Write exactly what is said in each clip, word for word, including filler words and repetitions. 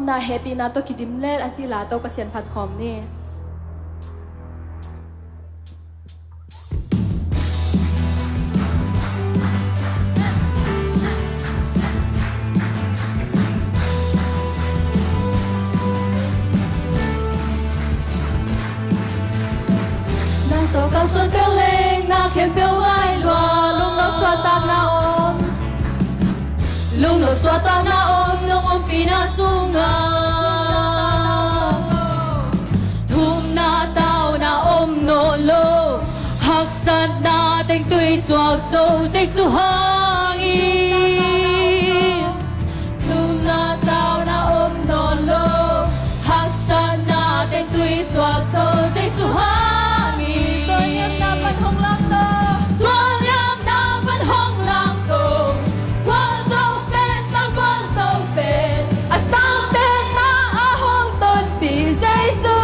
Na hehpihna tawh kidim let a cih la tawh Pasian phat khawm ni. Nang tawh kalsuan peuh leng na khempeuh ngai lua, lungnop suahtakna om. Lungnop suahtakna om nong ompihna sungah. Thumna tauna om nawn lo, haksatna teng tui suak zo Jesu hangin. Thumna tauna om nawn lo, haksatna teng tui suak zo Jesu hangin. Tualniamna pan hong lamto. Tualniamna pan hong lamto. Gualzo pen sang gualzo pen, a sang pen na a hong tonpih Jesu.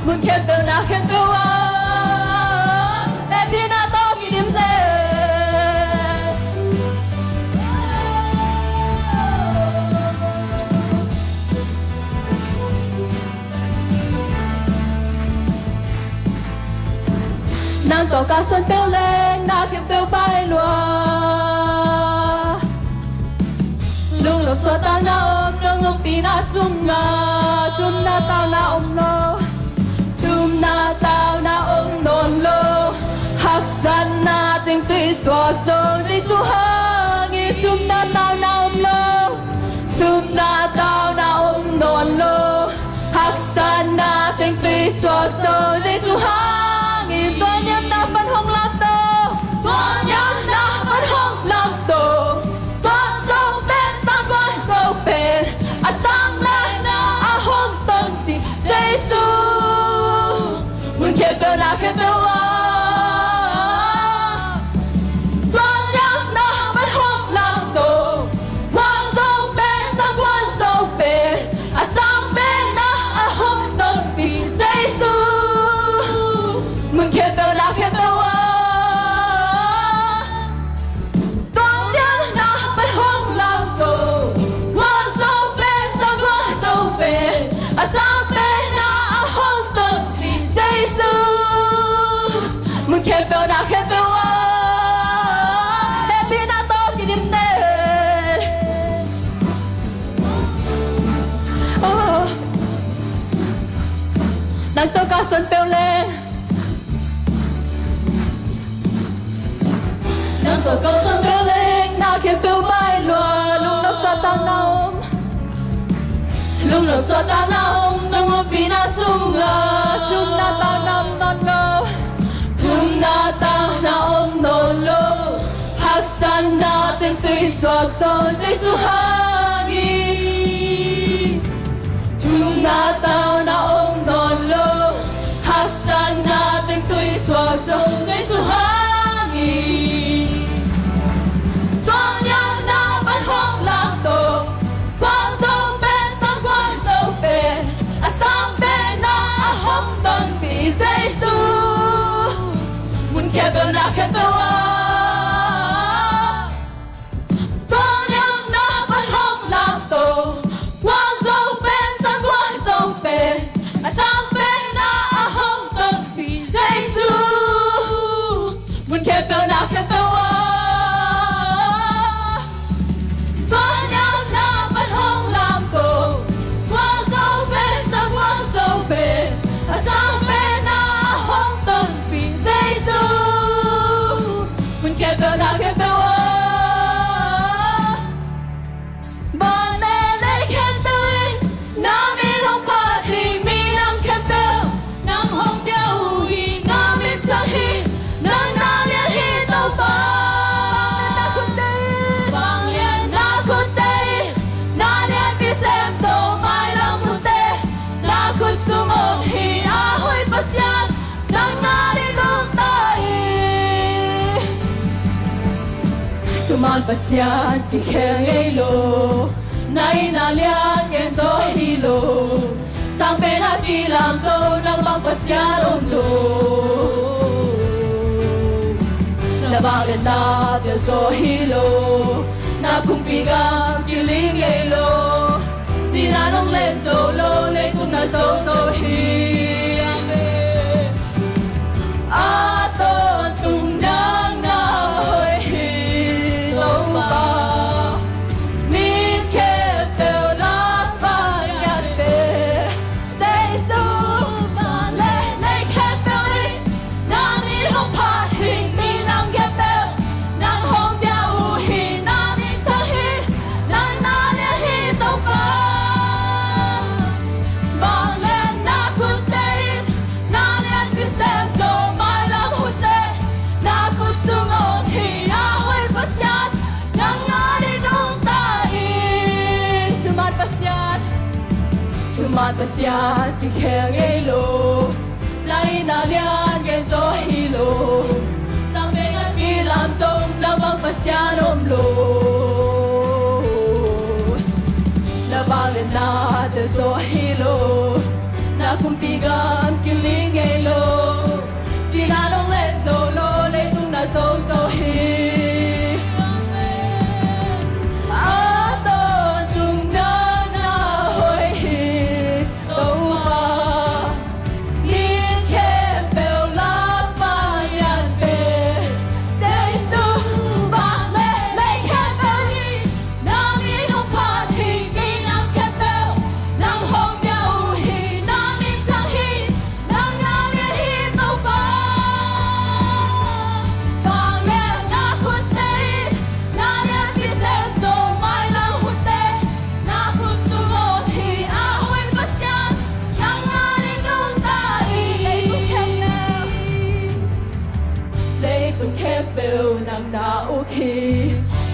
Mun khempeuh na khempeuh ah hehpihna tawh kidim le. Nang tawh kalsuan peuh leng na khempeuh pai lua. Lungnop suahtakna om nong ompihna sungah. Thumna tauna om lo. Thumna tauna om nawn lo, haksatna teng tui suak zo Jesu hangin. Thumna tauna om lo. Thumna tauna om nawn lo, haksatna teng tui suak zo Jesu hangin. Tualniamna pan hong lamto. Tualniamna pan hong lamto. Gualzo pen sang gualzo pen, a sang pen na a hong tonpih Jesu. Mun khempeuh na khempeuh ah tualniamna pan hong lamto. Gualzo pen sang gualzo pen, a sang pen na a hong tonpih Jesu. Mun khempeuh na khempeuh ah tualniamna pan hong lamto. Gualzo pen sang gualzo pen, a sang pen na a hong tonpih Jesu. Mun khempeuh na khempeuh ah hehpihna tawh kidim le. Oh. Nang tawh kalsuan peuh leng. Nang tawh kalsuan peuh leng na khempeuh pai lua, lungnop suahtakna om. Lungnop suahtakna om nong ompihna sungah. Thumna tauna om nawn lo. Thumna tauna om nawn lo, haksatna teng tui suak zo Jesu hangin. Thumna tauna om nawn lo, haksatna teng tui suak zo Jesu hangin. Tualniamna pan hong lamto. Gualzo pen sang gualzo pen, a sang pen na a hong tonpih Jesu. Mun khempeuh na khempeuh ah tualniamna pan hong lamto. Gualzo pen sang gualzo pen, a sang pen na a hong tonpih Jesu. Mun khempeuh na khempeuh ah tualniamna pan hong lamto. Gualzo pen sang gualzo pen, a sang pen na a hong tonpih Jesu. Mun khempeuh na khempeuh ah, van le lei khempeuh in na min hong phat hi. Minam khempeuh nang hong pia uh hi. Na min ciang hi. Nang na lian hi Topa. Vanglian na khutte in, na lianpi sem zo mailam hunte. Na khut sung om hi a hoih Pasian, nang na ding nungta hi. Thuman Pasian kikhel ngei lo, na itna lian gen zaw hi lo. Sang pen a kilamto nang bang Pasian om lo. Na vangliatna bia zaw hi lo, na kumpi gam kiling ngei lo. Sihna nong let zo lo, leitung na zo zo hi. Amen. A tawntung nang na hoih hi, Topa. Mi khempeuh na pangiat ve. Jesu, vanlei lei khempeuh in na min hong phat hi. Minam khempeuh nang hong pia uh hi. Na min thang hi. Nang na lian hi, Topa. Vangliatna khutte in na lianpi sem zo. Mailam hunte na khut sung om hi. A hoih Pasian, nang ading nungta in. Thuman Pasian, thuman Pasian kikhel ngei lo. Na itna lian gen zo hi lo. Sang bek a kilamdong na bang Pasian om lo. Na vangliatna tel zo hi lo. Na kumpi gam kiling ngei lo. Sihna nong let zo lo, leitung na zo zo hi. A tawntung nang na hoih hi, Topa. Mi khempeuh na pangiat ve. Jesu, vangliatna khempeuh in na min hong phat hi. Minam khempeuh nang hong pia uh hi. Na min thang hi. Nang na lian hi, Topa. Vangliatna khutte in na lianpi sem zo. Mailam hunte na khut sung om hi. A hoih Pasian, nang ading nungta in. Leitung khempeuh, leitung khempeuh nang na uk hi.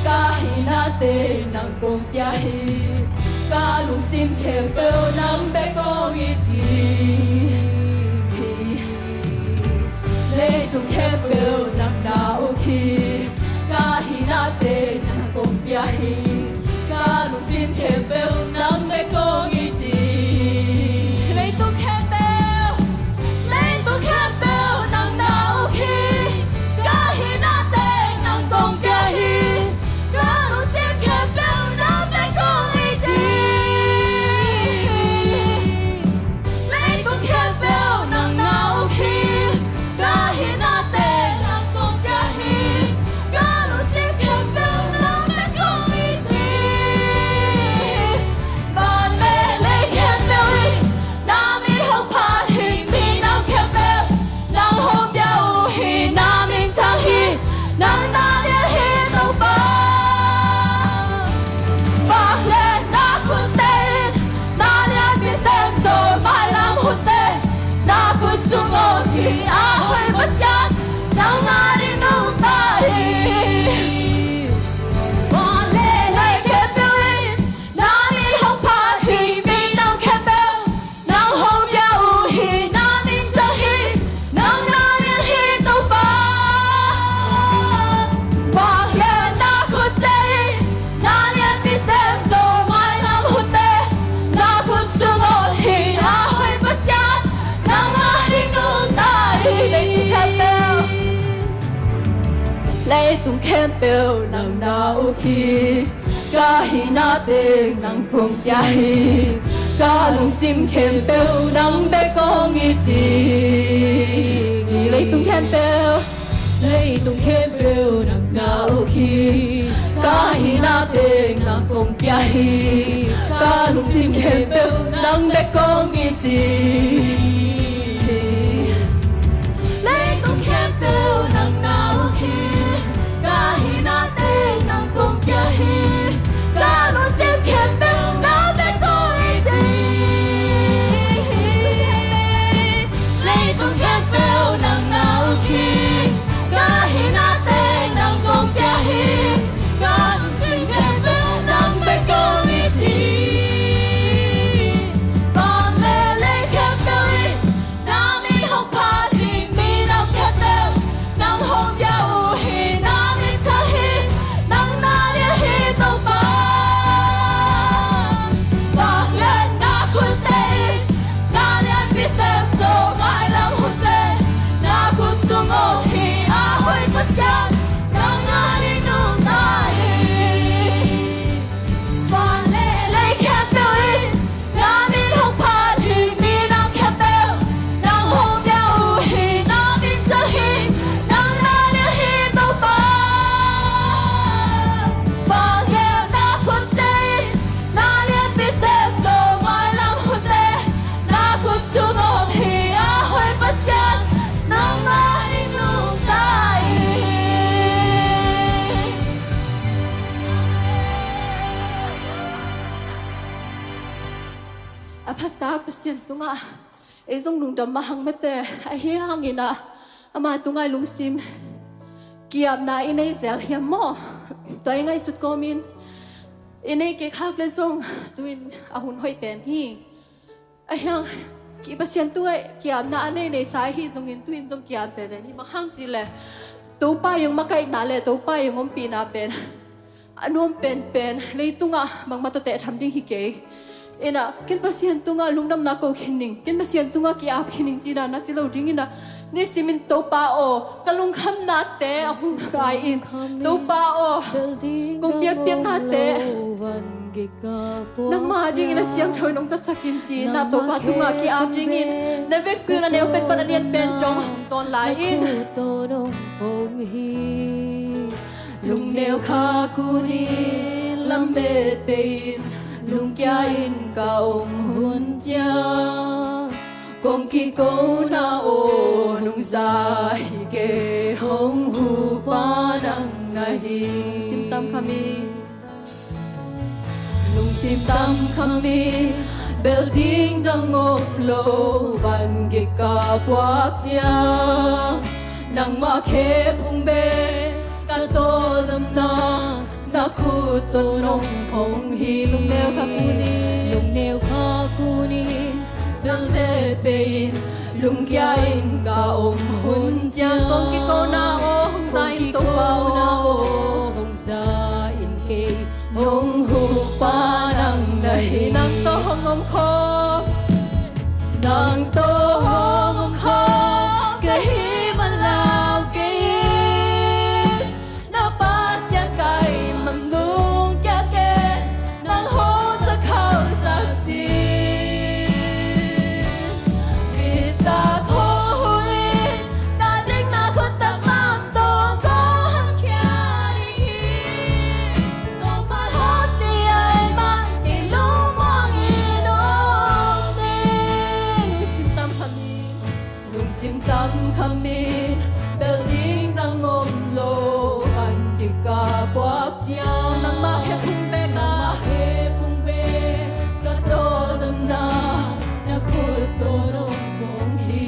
Ka hihna teng nang kong pia hi. Ka lungsim khempeuh nang bek kong it hi. Leitung khempeuh nang na uk hi. Ka hihna teng nang kong pia hi. Ka lungsim khempeuh nang bek kong it hi. Leitung khempeuh, leitung khempeuh nang na uk hi. Ka hihna teng nang kong pia hi. Ka lungsim khempeuh nang bek kong it hi. Leitung khempeuh nang na uk hi. Ka hihna teng nang kong pia hi. Ka lungsim khempeuh nang bek kong it hi. Van le lei khempeuh in na min hong phat hi. Minam khempeuh nang hong pia uh hi. Na min thang hi. Nang na lian hi, Topa. Vangliatna khutte in na lianpi sem zo. Mailam hunte na khut sung om hi. A hoih Pasian, nang ading nungta hi. Van le lei khempeuh in na min hong phat hi. Minam khempeuh nang hong pia uh hi. Na min thang hi. Nang na lian hi, Topa. Vangliatna khutte in na lianpi sem zo. Mailam hunte na khut sung om hi. A hoih Pasian, nang ading nungta hi. Leitung khempeuh, leitung khempeuh nang na uk hi. Ka hihna teng nang kong pia hi. Ka lungsim khempeuh nang bek kong it hi. Leitung khempeuh, leitung khempeuh nang na uk hi. Ka hihna teng nang kong pia hi. Ka lungsim khempeuh nang bek kong it hi. Leitung khempeuh nang na uk hi. Ka hihna teng nang kong pia hi. Ka lungsim khempeuh nang bek kong it hi. Leitung khempeuh nang na uk hi. Ka hihna teng nang kong pia hi. Ka lungsim khempeuh nang bek kong it hi. Van le lei khempeuh Pasian tungah ei zong lungdam mah hang mate, ahi hangin ah ama tungah lungsim ki-apna i nei zel hiam maw? Tua i ngaihsut kawmin i nei kei khak le zong tu-in a hun hoih pen hi. Ahi hang, ki Pasian tungah ki-apna a nei neisa ahi zongin tu-in zong ki-ap veve ni, bang hang cih leh Topa i hong makaihna le Topa i hong ompihna pen a nuam penpen, leitungah bangmah tawh teh tham ding hi kei. Inah ken Pasian tungah lungdamna ko khin ning, ken Pasian tungah ki-ap khin ning ci dan a ci lo ding inah, nisimin Topa aw, ka lungkhamnate a hong kai in, Topa aw, kong biakpiaknate nangmah dingin a siangtho in hong zatsak in ci inah Topa tungah ki-ap dingin, na vekpi-in a neu pen pan a lian pen zong hong zawn lai in. Lungneu kha kunin lamet pei-in, lungkia in ka om hun ciang, kong kikona aw nungza hi kei, hong hupa nang na hi. Lungsim tam kha mi, lungsim tam kha mi, bel ding dang om lo, van gik ka puak ciang, nangmah khe phung bek ka tawldamna, na khut tawh nong phong hi. Lungneu kha kunin, lungneu kha kunin, lamet pei-in, lungkia in ka om hun ciang, kong kikona aw hong za in Topa aw, hong za in kei, hong hupa nang na hi. Nang tawh hong om khawm, nang tawh hong om khawm ka hih man lau kei in, na Pasian ka hih man lungkia kei, nang hong za khauh sak cin. Bitak hong hu in, ka dikna khut tak lam tawh kong honkhia ding hi. Topa hong ci ahih man kei lungmuang in om ding. Lungsim tam kha mi, lungsim tam kha mi, bel ding dang om lo, van gik ka puak ciang, nangmah khe phung bek, nangmah khe phung bek ka tawldamna, na khut tawh nong phong hi.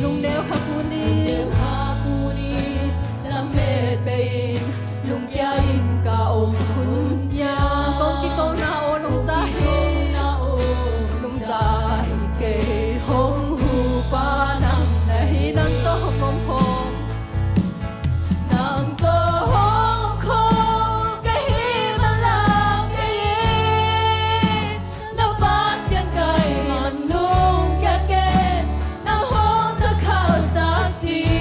Lungneu kha kunin, lungneu kha kunin, lamet pei-in, lungkia in ka om hun ciang, kong kikona aw nungza hi, nungza hi kei, hong hupa nang na hi. Nang tawh hong om khawm, nang tawh hong om khawm ka hih man lau kei in, na Pasian ka hih man lungkia kei, nang hong za khauh sak cin.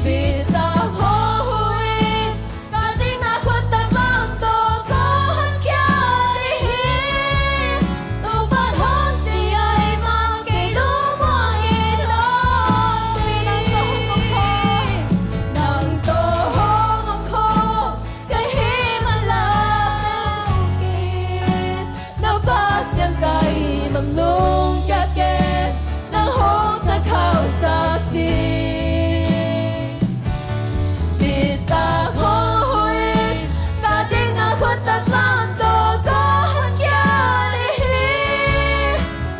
Bitak hong hu in, ka dikna khut tak lam tawh kong honkhia ding hi. Topa hong ci ahih man kei lungmuang in om ding. Nang tawh hong om khawm, nang tawh hong om khawm ka hih man lau kei in, na Pasian ka hih man lungkia kei, nang hong za khauh sak cin. Bitak hong hu in, ka dikna khut tak lam tawh kong honkhia ding hi.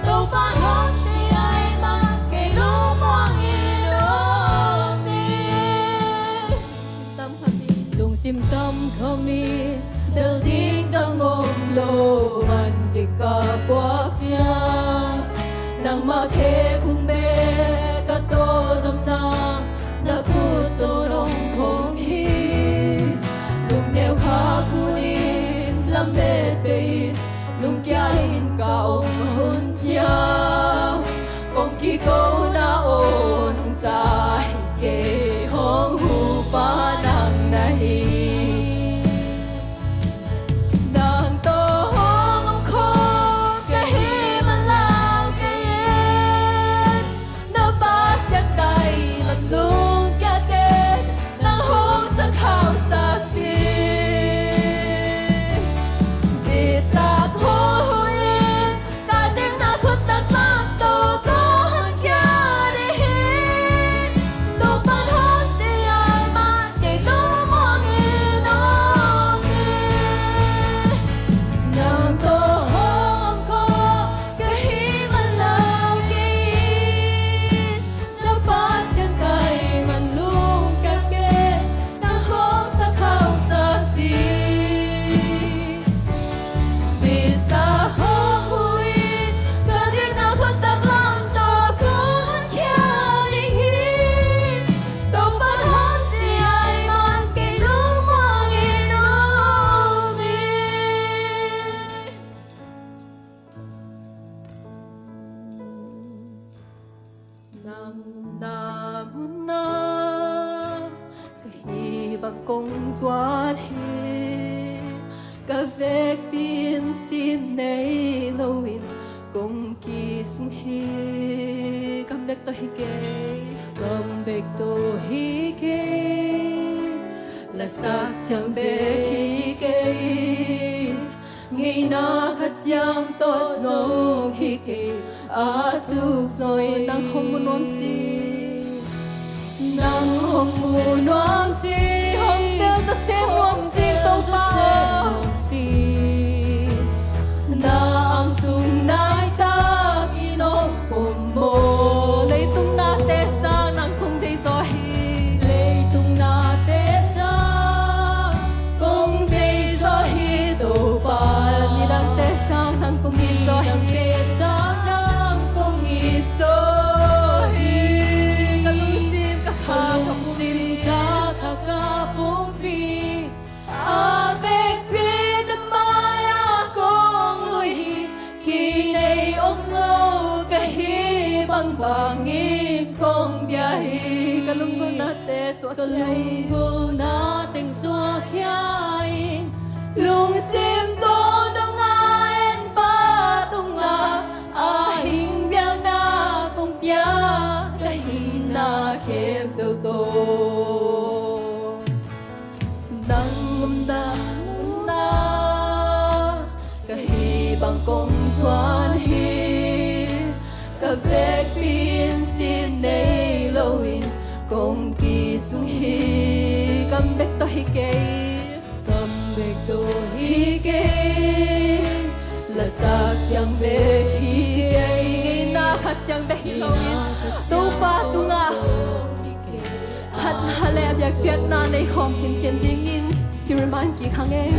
Topa hong ci ahih man kei lungmuang in om ding. Lungsim tam kha mi, bel ding dang om lo, van gik ka puak ciang, nangmah khe phung bek ka tawldamna, na khut tawh nong phong hi. Lungneu kha kunin lamet pei-in, lungkia in ka om hun ciang, kong kikona aw nungza hi kei, hong hupa nang na hi. Nang tawh hong om khawm ka hih man lau kei in, na Pasian ka hih man lungkia kei, nang hong za khauh sak cin. Bitak hong hu in, ka dikna khut tak lam tawh kong honkhia ding hi. Topa hong ci ahih man bang kong zuan hi. Ka vekpi in sin nei loin kong kisung hi. Kam bek tawh hi kei. Kam bek tawh hi kei. Lasak ciang bek hi kei. Ngeina khat ciang tawh zong hi kei. A tuk zawi nang hong mu nuam si. Nang hong mu nuam si. Hong tel ta sem nuam si Topa. Na ang sung nai tak in hong pom maw. Leitung nate sang nang kong thei zaw hi. Leitung nate sang kong thei zaw hi Topa. Nidangte sang nang kong it zaw hi. Nidangte sang nang kong it zaw hi. Ka lungsim ka kha ka pumpi, ka kha ka pumpi. A vekpi na mai-ah kong lui hi. Kinei om lo ka hih bangbangin kong bia hi. Ka lunggulhnate suak, ka lunggulhna teng suak khia in. Lungsim tawdong a en Pa tungah a hing biakna kong pia, ka hihna khempeuh tawh. Nang omna munah ka hih bang kong zuan hi. Ka vekpi in sin nei loin kong kisung hi. Kam bek tawh hi kei. Kam bek tawh hi kei. Lasak ciang bek hi kei. Ngeina khat ciang bek hi loin Topa tungah hatna le a biakpiakna nei khawm kinken dingin ki-remind kik hang e.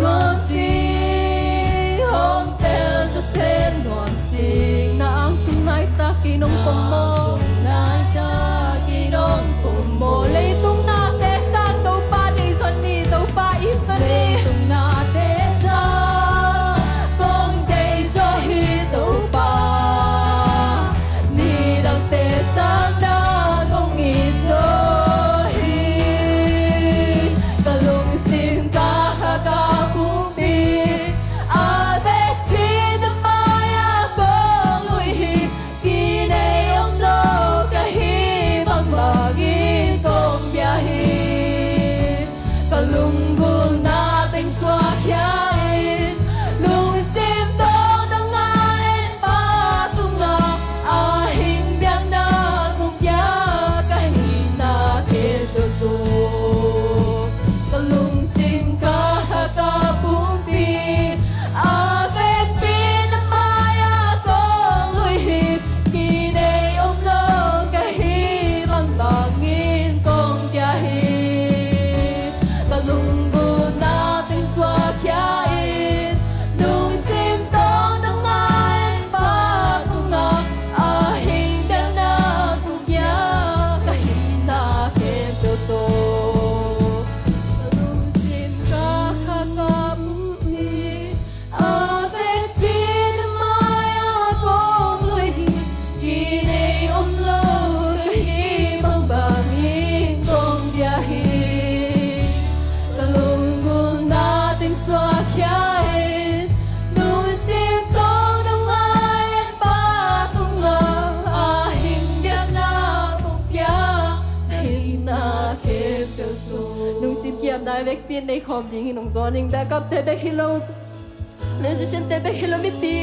Nuam sing, hong tel ta sem nuam sing. Na ang sung nai tak in hong pom maw. Nai tak in hong pom maw. Leitung nate sang Topa deih zaw ni, Topa it zaw ni. Leitung nate sang kong deih zaw hi Topa. Nidangte sang nang kong it zaw hi. Ka lungsim ka kha ka pumpi, a vekpi na mai-ah kong lui hi. Kinei om lo ka hih bangbangin kong bia hi. Ka lunggulhna teng suak khia in. Lungsim tawdong a en Pa tungah a hing biakna kong pia, ka hihna khempeuh tawh. Ka lungsim ka kha ka pumpi, a vekpi na mai-ah kong lui hi. Kinei om lo ka hih bangbangin kong bia hi. Ka lunggulhna teng suak khia in. Lungsim tawdong a en Pa tungah a hing biakna kong pia, ka hihna khempeuh tawh. Ka lungsim ka kha ka pumpi, a vekpi na mai-ah kong lui hi. Kinei om lo ka hih bangbangin kong bia hi. Ka lunggulhna teng suak khia in. Lungsim tawdong a en Pa tungah a hing biakna kong pia, ka hihna khempeuh tawh. Lungsim ki-apna i vekpi in nei khawm dingin hong zawn ing. Backup te bek hi lo, musician te bek hi lo, mipi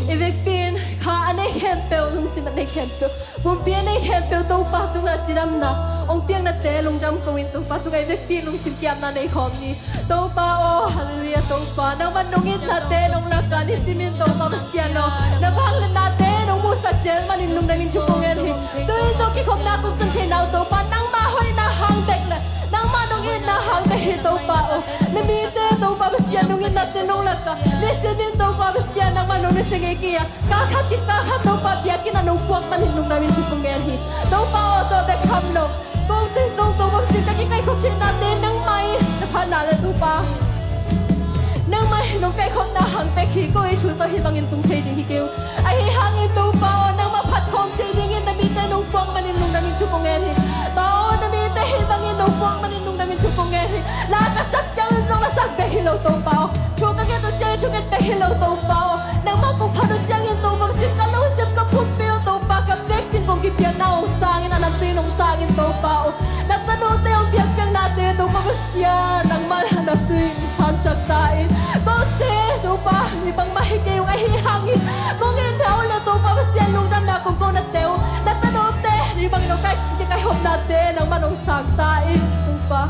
i vekpi in kha a nei khempeuh, lungsim a nei khempeuh, pumpi a nei khempeuh Topa tungah cidamna hong piaknate lungdam ko-in Topa tungah i vekpi in lungsim ki-apna nei khawm ni. Topa aw, halleluiah, Topa nangmah nong itnate nong lak a nisimin Topa Pasian aw, na vangliatnate nong muhsak zel manin lungdamin thu kong ngen hi. Tu-in zong kikhopna kong tun theihna uh Topa nangmah hoihna hang bek le nangmah nong itna hang bek hi Topa aw. Na mite Topa Pasian nong itnate nong lak a nisimin Topa Pasian nangmah nong na sia ngei kei a, kal khat kik kal khat Topa biakinn ah nong puak manin lungdamin thu kong ngen hi. Topa aw, tua bek tham lo, kote zong Topa Pasian ka kikaikhop theihnate nangmah i na phatna le Topa nangmah i nong kaikhopna hang bek hi. Ko i thu tawh hih bangin tung thei ding hi kei uh. Ahi hangin Topa aw, nangmah phat khawm thei dingin na mite nong puak manin lungdamin thu kong ngen hi. Pa aw, na mite hih bangin nong puak manin Thunget bek hi lo Topa aw, nangmah kong phat uh ciangin Topa Pasian, ka lungsim ka phunphe uh Topa, ka vekpi in kong kipiakna hong sangin, a namtui in hong sangin Topa aw, na tanote hong biakpiaknate Topa Pasian, nangmah a namtui in hong sangsak ta in. Kote Topa, mi bangmah hi kei ung, ahi hangin kong en hau le Topa Pasian, lungdamna kong ko na teu, na tanote mi bangin hong kai, kikaihopnate nangmah in hong sang ta in Topa.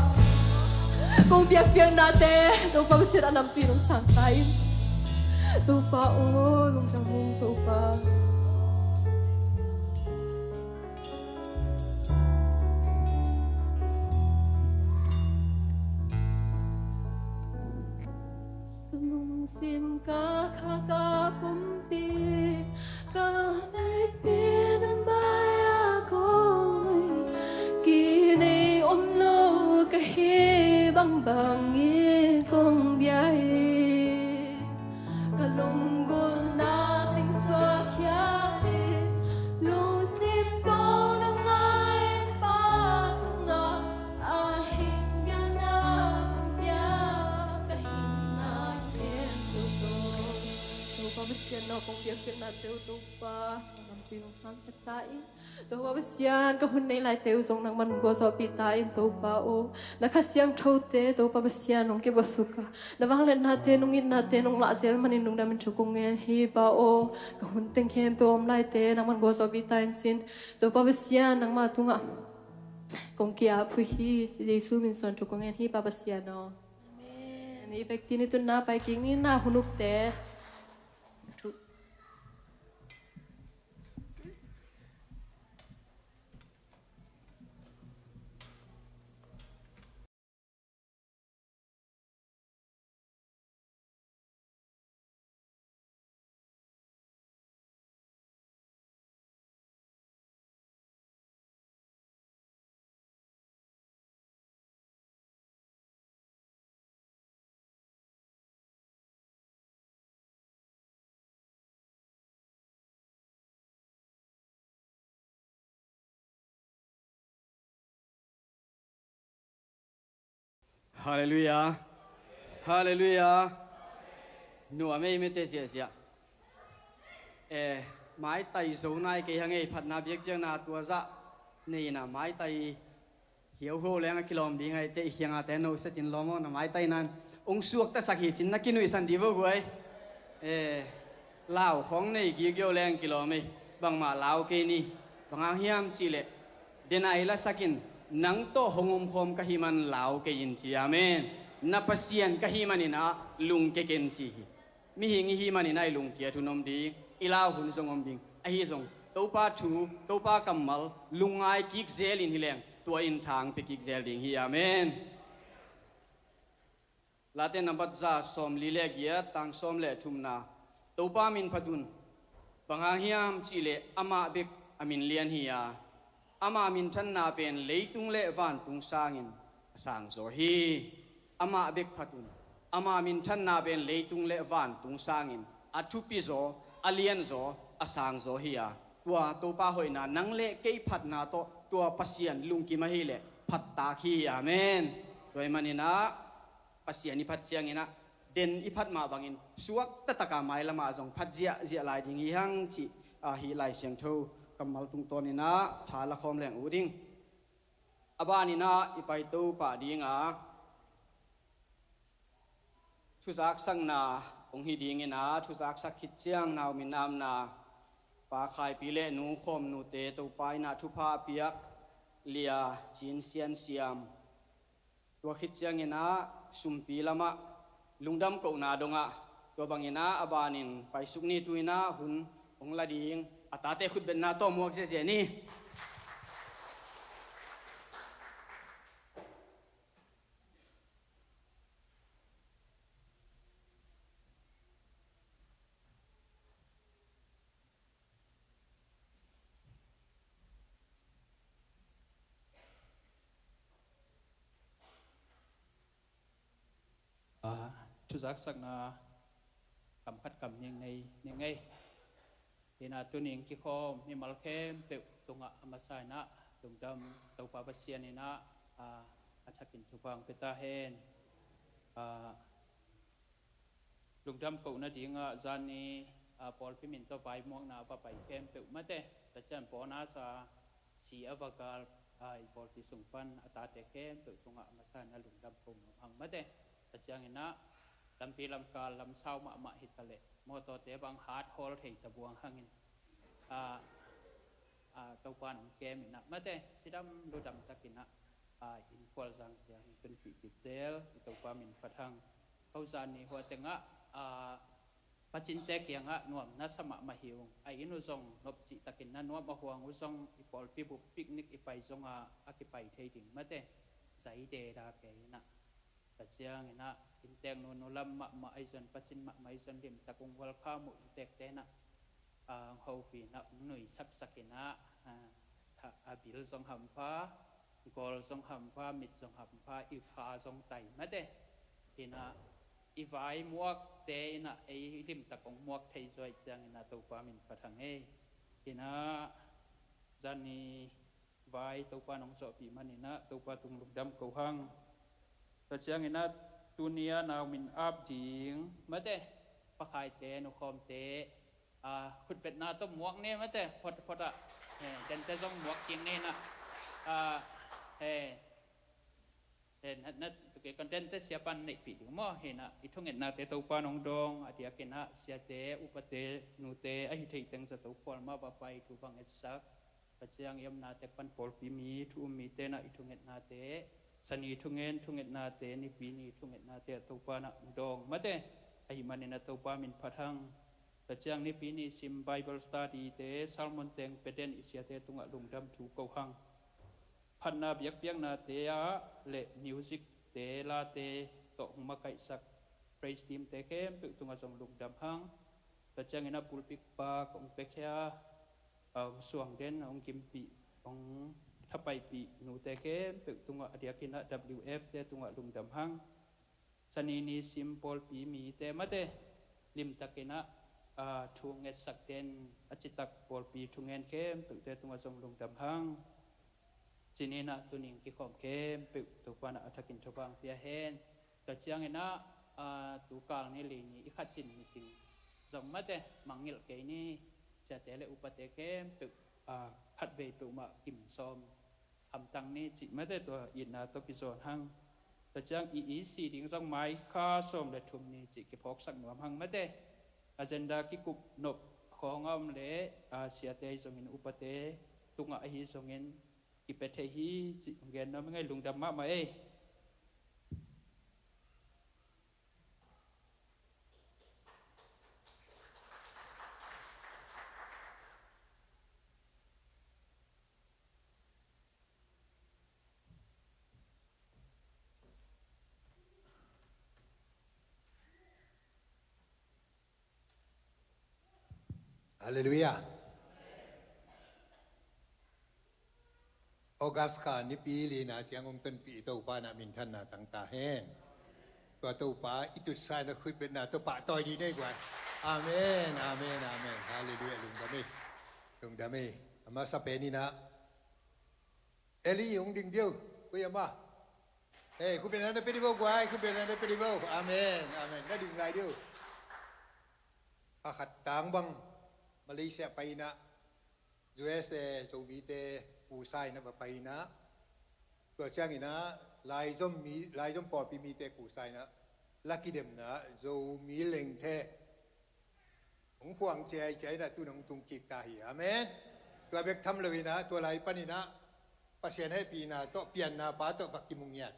Kong biakpiaknate Topa Pasian, a namtui in hong sang ta in. Topa aw, lungdam ung Topa. Ka lungsim, ka kha, ka pumpi, ka vekpi na mai-ah kong ui, kinei om lo ka hih bangbang in kong bia hi. Ka lunggulhna teng suak khia in, lungsim kong na ngai in Pa tungah, a hing piakna kong pia, ka hihna khempeuh tawh. Topa Pasian aw, kong biakpiaknate uh Topa, a namtui in hong sangsak ta in. Topa Pasian, ka hun nei laite uh zong nangmah in gualzawhpih ta in Topa aw. Na Kha Siangthote Topa Pasian hong kivosuk a, na vangliatnate, nong itnate nong lahzel manin lungdam in thu kong ngen hi Pa aw. Ka hun teng khempeuh om laite nangmah in gualzawhpih ta in cin. Topa Pasian, nangmah tungah kong ki-ap uh hi, Jesu min suang thu kong ngen hi Pa Pasian aw. Amen. I vekpi in i tunna pai kik ni, na hun ukte. Halleluiah. Halleluiah. Nuam ei mite ziahziah. Eh, maitai zo nai kei hang ei, phatna biakpiakna tua zah nei ina maitai hiauhuau leng a kilawm ding ahi teh, i khiangate no setin lawm aw, na maitai nan ong suaktasak hi cin na kinuihsan di vo guai. Eh, lau khawng nei gigio leng kilawm ei, bangmah lau kei ni. Bang hang hiam cihleh, den a ei lasakin, nang tawh hong omkhawm ka hih man lau kei in ci, amen. Na Pasian ka hih manin ah lungke ken ci hi. Mihing i hih manin ah i lungkiat hun om ding, i lau hun zong om ding. Ahi zong Topa thu, Topa kammal lungngai kik zelin hi leng, tua in thang pia kik zel ding hi. Amen. Late nambat za sawmli le giat, tang sawm le thumna. Topa min phat un. Bang hang hiam cihleh amah bek a min lian hi a, ama minthanna pen leitung le vantung sangin a sangzaw hi. Amah bek phat un. Ama minthanna pen leitung le vantung sangin a thupizaw, a lianzaw, a sangzaw hi a, tua Topa hoihna, nang le kei phatna tawh tua Pasian lungkim ahileh phattak hi. Amen. Tua ahih manin ah Pasian i phat ciangin ah den i phat mah bangin suak taktak a mailam ah zong phat ziahziah lai ding hi hang cih, ah, hih Lai Siangtho kammal tungtawnin ah tha la khawm leng uh ding. A banin ah i paito pah ding a, thuzaksakna hong hi dingin ah, thuzaksak khit ciang nau min amna, Pa Khaipi le Nu Khawmnute Topa in ah thupha a piak, Lia Cin Sian Siam. Tua khit ciangin ah sumpi lamah lungdam kohna dongah, tua bangin ah a banin paisuk ni, tu-in ah hun hong la ding a tate khutbetna tawh muak ziahziah ni. Ah, thuzaksakna kam khat kam ning nei ning ei. Hi-in ah tuni-in kikhawm mimal khempeuh tungah a masa-in ah lungdam Topa Pasian in ah, ah, a thakin thupha hong pia ta hen. Ah, Lungdam kohna dingah zani, ah, pawlpi min tawh vaimuakna a va pai khempeuh mate, tua ciang bonus a si a va gal, ah, i pawlpi sung pan a tate khempeuh tungah a masa in a lungdam ko nuam hang mate. Tua cianginah lampi lamkal lamsau mahmah hi taleh mawtawte bang hat hawl thei ta buang hangin, ah, ah, Topa in hong kem inah mate, cidam ludam takinah, ah, inn khualzang ciang tunpih kik zel, i Topa min phat hang. Ko zani hua tengah, ah, pacinte kiangah nuam na sa mahmah hi ung. A inn uh zong nop cih takin na nuam a huang uh zong i pawlpi bup picnic i pai zongah a kipai thei ding mate. Zai deda kei inah. Tua cianginah inntek nunu lam mahmah ahi zon, pacin mahmah ahi zon limtak ung welcome uh inntekte inah, ah, hong hopih inah hong nuisaksak inah, ah, tha-, a bil zong hampha, gawl zong hampha, mit zong hampha, i kha zong tai mate. Inah i vaimuakte inah ei limtak hong muak thei zuai cianginah Topa min phat hang ei. Inah zani vai Topa in hong zawhpih maninah Topa tung lungdam ko hang. Tua cianginah tuni a nau min ap ding mate, pakhaite nukhawmte, ah, khutbetna tawh muak ne mate, phot phot ah, eh, dente zong muak kik ne inah, ah, eh, eh, na, na, tua kei kon dente siapan neihpih ding maw, hinah i thungetnate Topa in hong dawng a diakinah siate upate nute ahi theih teng zato khual mah va pai thu bang etsak. Tua ciang i omna tek pan pawlpi mi, thu um mite inah i thungetnate, sani thungen thungetnate, nipi ni thungetnate ah Topa inah dawng mate, ahi maninah Topa min phat hang. Tua ciang nipi ni sim Bible study te, sermon teng pia den i siate tungah lungdam thu ko hang. Phatna biakpiaknate ah le music te late tawh hong makaihsak praise team te khempeuh tungah zong lungdam hang. Tua cianginah pulpit pa kong pekhia, ah, hong suang den, hong gimpih, hong thapaipih nute khempeuh tungah a diakinah W F te tungah lungdam hang. Sani ni sim pawlpi mite mate limtakinah, ah, thu ngetsak den a citak pawlpi thungen khempeuhte tungah zong lungdam hang. Cininah tuning kikhawm khempeuh Topa inah a thakin thupha hong pia hen. Tua cianginah, ah, tukal ni li ni i khat cin meeting zong mate mangngilh kei ni, siate le upate khempeuh, ah, khatvei peuhmah kim sawm hamtang ni cih mate tua itna tawh kizawn hang. Tua ciang i E C ding zong mai kha sawm le thum ni cih kiphawksak nuam hang mate. Agenda kikup nop khawng a om le, ah, siate ahi zongin upate tungah ahi zongin kipia thei hi cih hong gen nuam ing ei, lungdam mahmah ei. Halleluiah. August kha nipi lina ciang hong tonpih i Topa inah minthanna tang ta hen. Tua Topa i tutsa inah khutbetna tawh pahtawi dih nei guai. Amen, amen, amen. Halleluiah, lungdam ei. Lungdam ei. A masa pen inah Eli hong ding diu, koi ama. Eh, khutbetna na pia dih bo guai, khutbetna na pia dih bo. Amen, amen. Na ding lai diu. Kha khat tang bang Malaysia pai inah U S A Zomite kusa inah va pai inah, tua cianginah Laizom mi, Laizom pawlpi mite kusa inah la kidemna Zomi lengthe hong khuang ciaiciai inah tu-in hong tung kik ta hi. Amen. Tua bek tham lo inah tua lai paninah Pasian hehpihna tawh pianna pa tawh va kimu ngiat.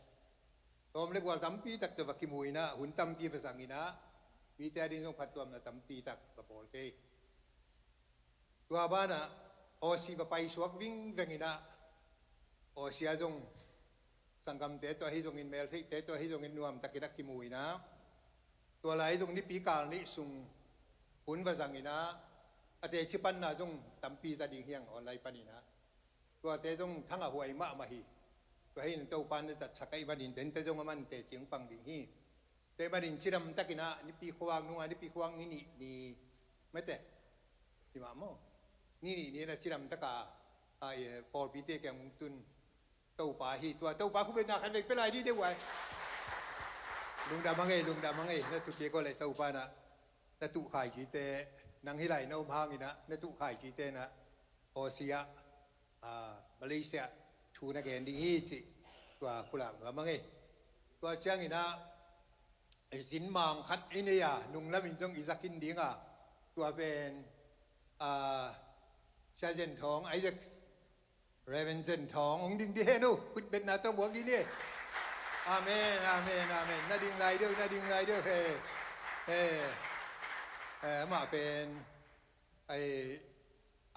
Tawm le gual tampi tak tawh va kimu inah hun tampi va zang inah mite ading zong phattuamna tampi tak va bawl kei. Tua banah Aussie va paisuak vingveng inah, Aussie ah zong sanggamte tawh ahi zongin, meltheihte tawh ahi zongin nuamtakin a kimu inah, tua lai zong nipi kal nih sung hun va zang inah, a teci panna zong tampi za ding hi hang online pan inah. Tuate zong thangah huai mahmah hi. Tua hi in Topa in a zatsak ahih manin dente zong a man teci hong pang ding hi. Tua ahih manin cidamtakin ah nipi khuang nungah nipi khuang ni nih ni mate. Hi mah maw. Ni nih ni na cidamtak a, a, eh, pawlpite kiang hong tun Topa hi. Tua Topa khutbetna khat vei pia lai dih deuh ai. Lungdam hang ei, lungdam hang ei. Na tuh kiko le Topa in ah na tuh khaicite, nang hih lai na om hangin ah na tuh khaicite in ah Aussie ah, ah, Malaysia thu na gen ding hi cih tua pulak nuam hang ei. Tua ciangin ah zin mang khat i nei a, nunglamin zong i za khin ding a, tua pen, ah, Sia Zen Thawng, Isaac, Reverend Zen Thawng, hong ding dih hen uh, khutbetna tawh buak dih ni. Amen, amen, amen. Na ding lai deuh, na ding lai deuh, he. He. Eh, amah pen, ai,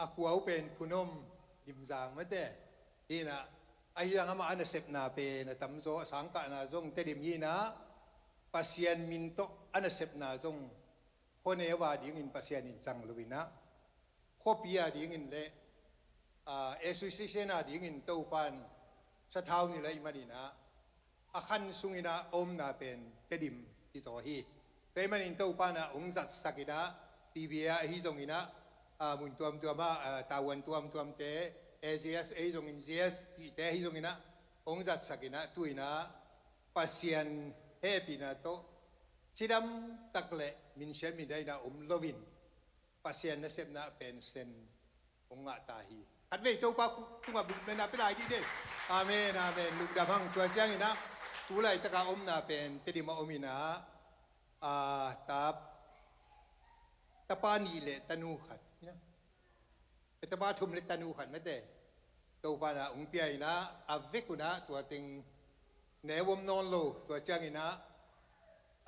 a khua uh pen Phunom Limzang mate. Hi in ah, ahi zong amah a nasepna pen a tamzaw, a sangkahna zong Tedim hi in ah, Pasian min tawh a nasepna zong Honeva dingin Pasian in cang lo in ah, khuapi a dingin le, ah, association a dingin Topa in sathau ni la i manin ah, a khan sungin ah a omna pen Tedim hi zaw hi. Tua ahih manin Topa in ah hong zatsak in ah, T V ah ahi zongin ah, ah, mun tuamtuam ah, ah, tavuan tuamtuamte, A G S ahi zongin, G S tihte ahi zongin ah hong zatsak in ah, tu in ah Pasian hehpihna tawh cidam tak le minsiat mindaina om loin Pasian nasepna pen Sen hong ngah ta hi. Khatvei Topa tungah bukmena pia lai dih deh. Amen, amen. Lungdam hang. Tua ciangin ah, tu laitaka omna pen Tedim ah om in ah, ah, ta, tapa nih le tanu khat. Tapa thum le tanu khat mate. Topa in ah hong pia in ah, a vek un ah tua teng neu om nawn lo, tua ciangin ah,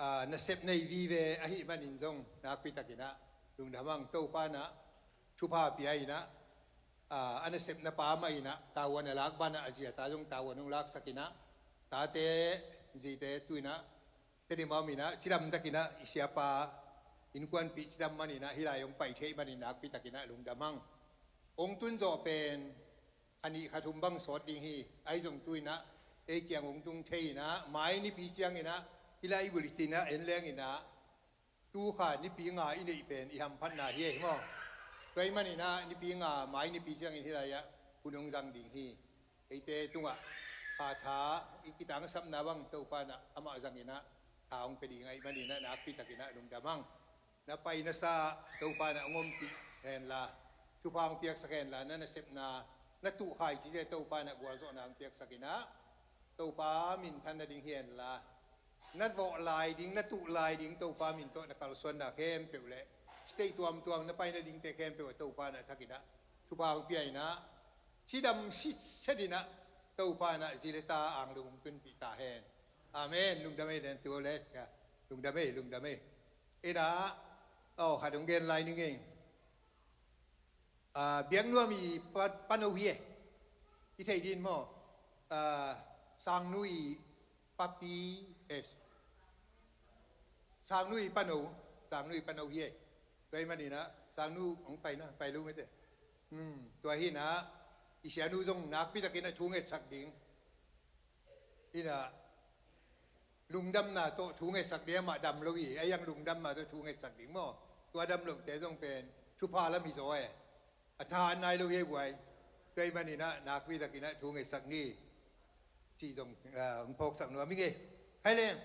ah, nasep nei vive ahih manin zong nakpi takin ah lungdam hang. Topa in ah thupha pia in ah, ah, a nasepna pa mah in ah tavuan a lak banah a zi a ta zong tavuan hong laksak in ah, tate zite tu in ah Tedim ah om in ah cidam takin ah i siapa innkuanpih cidam manin ah hih lai hong pai thei manin nakpi takin ah lungdam hang. Hong tun zawh pen kha nih kha thum bang sawt ding hi. Ahi zong tu in ah ei kiang hong tung thei in ah, mai nipi ciangin ah hih lai i bulletin ah en leng in ah, tu kha nipi nga i neih pen i hamphatna hi ei maw. Tua ahih manin ah nipi nga, mai nipi ciangin hih lai ah hun hong zang ding hi. Eite tungah kha tha, i kitangsapna bang Topa in ah amah zangin ah tha hong pia ding ahih manin ah nakpi takin ah lungdam hang. Na pai na sa Topa in ah hong ompih henla, thupha hong piaksak henla, na nasepna, na tuh khaicite Topa in ah gualzawhna hong piaksak in ah, Topa minthan nading hi henla, na vawh lai ding, na tuh lai ding Topa min tawh na kalsuanna khempeuh le state tuamtuam na pai nadingte khempeuh ah Topa in ah thak in ah thupha hong pia in ah, cidam sitset in ah Topa in ah zi le ta anglum hong tunpih ta hen. Amen. Lungdam ei den tu le. Lungdam ei, lungdam ei. Ina, oh, khat hong gen lai ning ei. Ah, biaknuam i pa, pano hi e. I thei din maw? Ah, Sangnu i papi, eh, Sangnu i pano, Sangnu i pano hi e. Tua ahih manin ah Sangnu hong pai na, pai lo mete. Hmm, tua hi in ah i sianu zong nakpi takin ah thu ngetsak ding. Ina, lungdamna tawh thu ngetsak ding, amah dam lo hi, a iang lungdamna tawh thu ngetsak ding maw. Tua dam lote zong pen thupha lam hi zaw e. A tha an nai lo hi ei guai. Tua ahih manin ah nakpi takin ah thu ngetsak ni. Cih zong, ah, hong phawksak nuam hi ing e. Hai leng,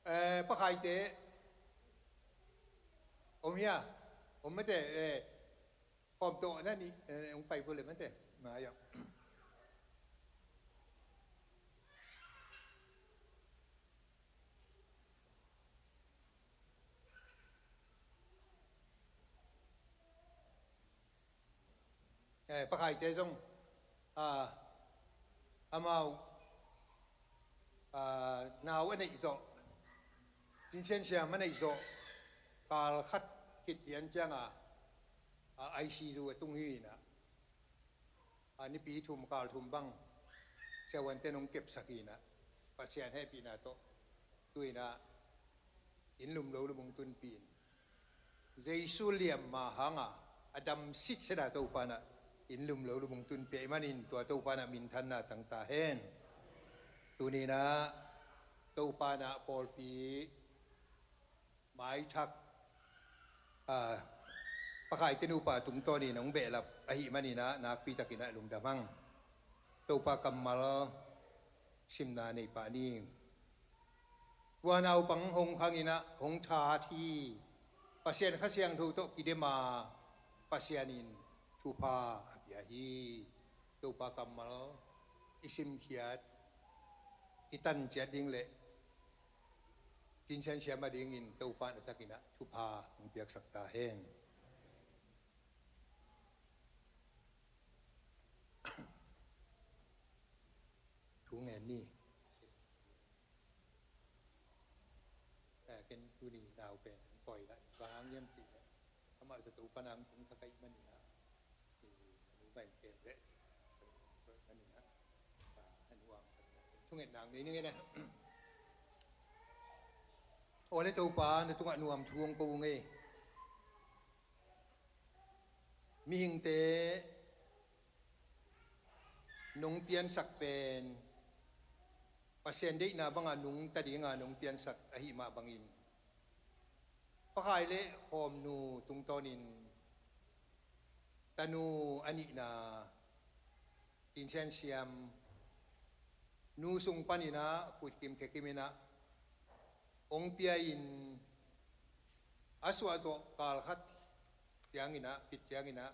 eh, pakhaite om hia? Om mate, eh, Khawm tawh na nih, eh, hong pai pua le mate. Mai ah. Eh, pakhaite zong, ah, amau, ah, nau a neih zawh, Cinsian siam a neih zawh, kal khat khit lian cianga, ah, I C U a tung hi in ah, a nipi thum kal thum bang siavuante'n hong kepsak hi in ah, Pasian hehpihna tawh tu in ah inn lum lo lum hong tunpih in, Jesu liamma hanga a dam sitset a Topa in ah inn lum lo lum hong tunpih ahih manin tua Topa in ah minthanna tang ta hen. Tuni in ah Topa in ah pawlpi maithak, ah, pakhaite nupa tungtawnin hong behlap ahih manin ah nakpi takin ah lungdam hang. Topa kammal simna nei pah ni. Tua naupang hong khangin ah hong that hi. Pasian Kha Siangtho tawh kidem a, Pasian in thupha a pia hi. Topa kammal i simkhiat, i tanciat ding le Cin Sian Siam a dingin Topa in a takin ah thupha hong piaksak ta hen. Thu ngen ni. Eh, ken tuni nau pen an poi la, bang hang hiam cih leh amah zato pan hong tung thak ahih manin ah, i, a nu pen ken leh manin ah, ah, a nu ang thunget nang ni ni nge ne. Aw le Topa, na tungah nuam thu hong ko ung ei. Mihingte nong piansak pen Pasian deihna banga nungta dinga nong piansak ahih mah bangin, Pa Khai le Hawmnu tungtawnin tanu a nihna Cin Sian Siam nu sung panin ah, Kut Kim Khe Kim in ah hong pia-in, a suah zawh kal khat ciangin ah, khit ciangin ah,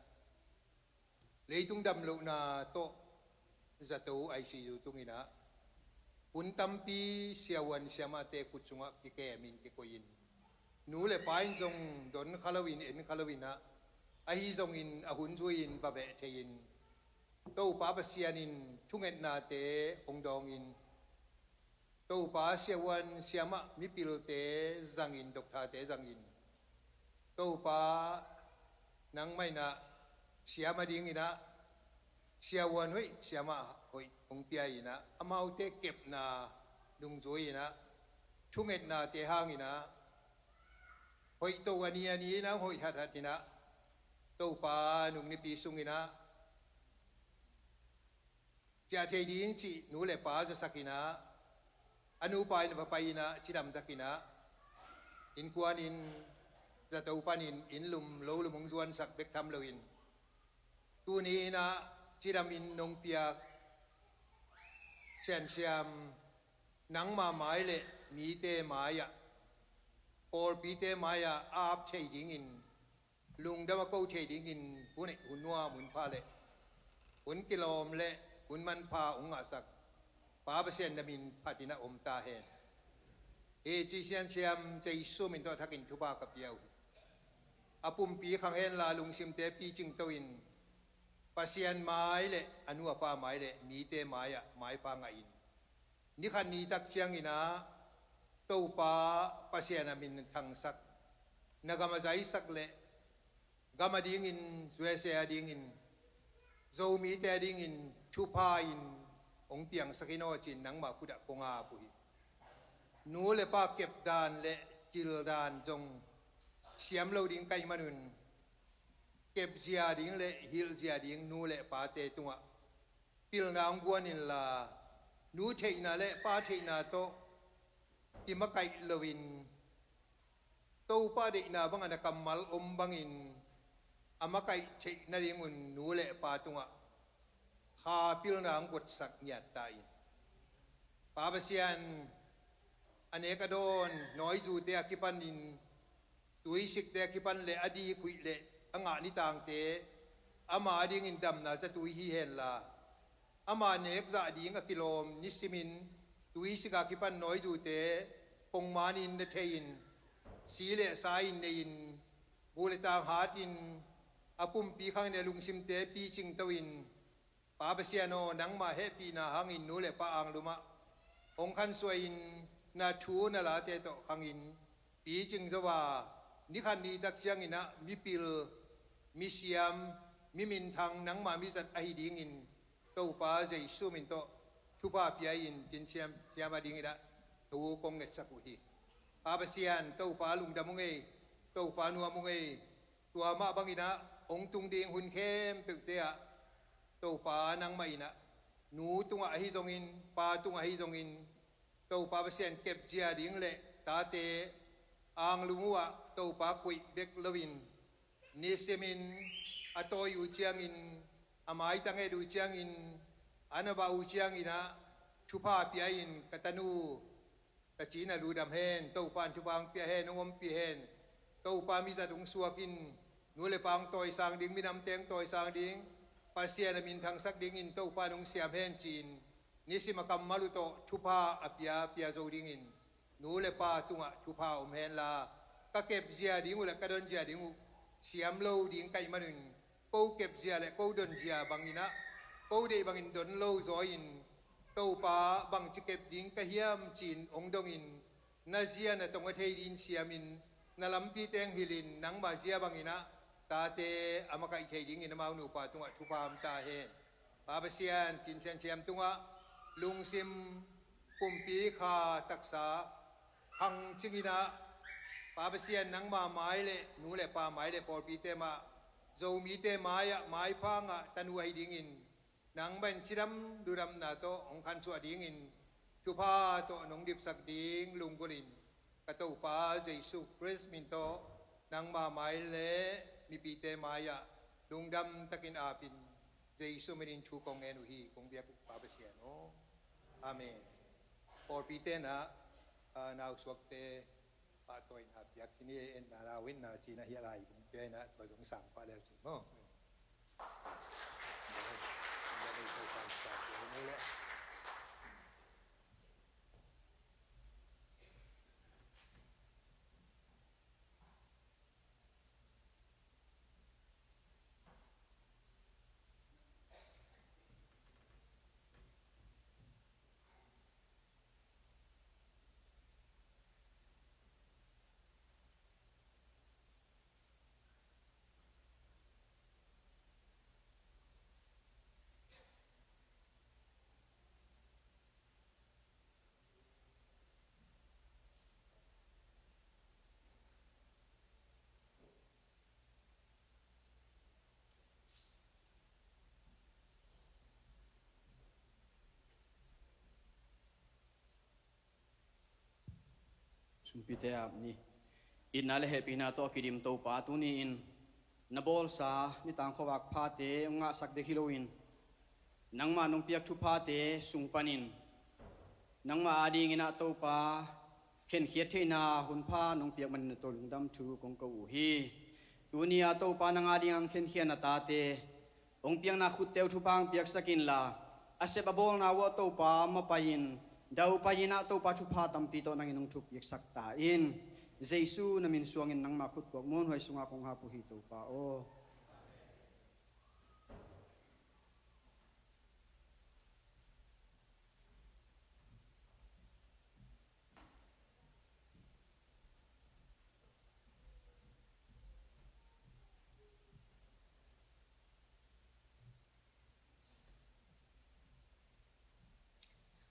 leitung damlohna tawh zato I C U tungin ah, hun tampi siavuan siamahte khut sungah kikemin kikoihin, nu le pa in zong don kha loin, en kha loin ah, ahi zongin a hun zui-in va beh thei-in, Topa Pasian in thungetnate hong dawngin, Topa siavuan siamah mipilte zangin, doktate zangin, Topa nangmah in ah siam a dingin ah siavuan hoih, siamah hoih hong pia-in ah, amaute kepna dungzui-in ah, thungetnate hangin ah, hoih to a ni a ni-in ah, hoih hathat in ah, Topa nung nipi sungin ah, ciah thei ding cih nu le pa zasak in ah, a nupa in va pai in ah, cidam tak in ah, innkuan in zato panin inn lum lo lum hong zuansak bek tham loin, tuni in ah cidamin nong piak Sian Siam, nangma mai le mite mai-ah, pawlpite mai-ah a ap thei dingin, lungdam a ko thei dingin hun, hun nuam, hun pha le hun kilawm le hun manpha hong ngahsak Pa Pasian na min phatin ah om ta hen. Hih Cin Sian Siam Jesu min tawh a thakin thupha ka pia uh hi. A pumpi khang henla, lungsimte picing to-in, Pasian mai le a nu a pa mai le mite mai-ah maipha ngahin, ni khat ni tak ciangin ah Topa Pasian a min thangsak, na gam a zaisak le gam a dingin, U S A a dingin, Zomite a dingin thupha in hong piangsak in aw, ci-in nangmah khut ah kong ap uh hi. Nu le pa kep dan le cil dan zong siam lo ding ka hih manun, kepzia ding le hilhzia ding nu le pate tungah pilna hong guan inla, nu theihna le pa theihna tawh kimakaih loin, Topa deihna bangin a kammal om bangin a makaih theih nadingun nu le pa tungah kha pilna hong guatsak ngiat ta in. Pa Pasian, a nek a dawn, nawizute a kipanin, tuisikte a kipan le a dik huih le a ngah nitangte ama a dingin damna zatui hi henla, ama nek zah ding a kilawm nisimin, tuisik a kipan nawizute pongmanin na thei-in, si le sa-in nei-in, bu le tang hatin, a pumpi khangin a lungsimte picing to-in, Pa Pasian aw, nangmah hehpihna hangin nu le pa anglum ah hong khansuahin, na thu na late tawh khangin picing zo a, ni khat ni tak ciangin ah mipil, misiam, mi minthang, nangmah mizat ahi dingin Topa Jesu min tawh thupha pia-in Cin Sian Siam a dingin ah thu kong ngetsak uh hi. Pa Pasian, Topa lungdam ung ei, Topa nuam ung ei. Tua mah bangin ah hong tung ding hun khempeuhte ah Topa nangmah in ah, nu tungah ahi zongin, pa tungah ahi zongin, Topa Pasian kepzia ding le tate anglum uh ah Topa koih bek loin, nisimin a tawi uh ciangin, a maitang et uh ciangin, a na bah uh ciangin ah thupha pia-in ka tanu Ka ci-in ah lungdam hen. Topa in thupha hong pia hen, hong ompih hen. Topa mizat hong suak in. Nu le pa hong tawisang ding, minamte hong tawisang ding, Pasian a min thangsak dingin Topa in hong siam hen ci-in, nisim a kammal uh tawh thupha a pia, pia zo dingin nu le pa tungah thupha om henla, ka kepzia ding uh le ka donzia ding uh siam lo ding ka hih manun, ko kepzia le ko donzia bangin ah, ko deih bangin don lo zaw-in, Topa bangci kep ding ka hiam ci-in hong dongin, na zia na tong a thei dingin siamin, na lampite hong hilhin, nangma zia bangin ah tate a makaih thei dingin amau nupa tungah thupha om ta hen. Pa Pasian, Khin Sian Thiam tungah lungsim, pumpi, kha, taksa khangcingin ah, Pa Pasian, nangma mai le nu le pa mai le pawlpite mah, Zomite mai-ah, maipha ngah tanu ahi dingin, nangmah in cidam ludamna tawh hong khansuah dingin, thupha tawh nong dipsak ding lunggulhin, ka Topa Jesu Khrist min tawh nangma mai le mipite mai-ah lungdam takin apin, Jesu minin thu kong ngen uh hi, kong biak uh Pa Pasian aw. Amen. Pawlpite in ah, ah, nausuakte pahtawina piak cin hi, en na lau in na cin ahi a lai kong pia in ah, ba zong sang pah leu cin maw. Sumpite ap ni. Itna le hehpihna tawh a kidim Topa, tuni-in na bawlsa nitang khuavak phate hong ngahsak dek hi loin, nangmah nong piak thuphate sung panin nangmah adingin ah Topa, khenkhiat theihna hunpha nong piak manin na tawh lungdam thu kong ko uh hi. Tuni-a Topa, nang ading hong khenkhiat na tate hong piakna khutte uh thupha hong piaksak inla, a sep a bawlna uh ah Topa mapai-in, daupai-in ah Topa, thupha tampi tawh nangin hong thupiksak ta in. Jesu na min suangin nangmah khutkuak muanhuai sungah kong hap uh hi, Topa aw.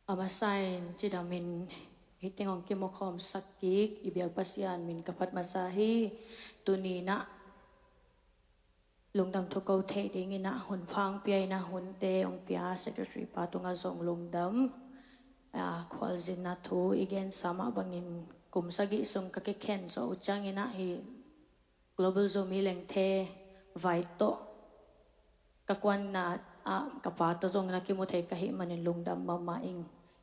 A masa-in cidamin hih teng hong kimukhawmsak kik i biak Pasian min ka phat masa hi. Tuni-in ah lungdam thu ko theih dingin ah hunpha hong pia in ah, hunte hong pia secretary pa tungah zong lungdam. Ah, khualzinna thu i gensa mah bangin kum sagih sung ka kikhen zawh uh ciangin ah hih Global Zomi Lengthe vai tawh ka kuanna ah ka pa tawh zong na kimu thei ka hih manin lungdam mahmah ing.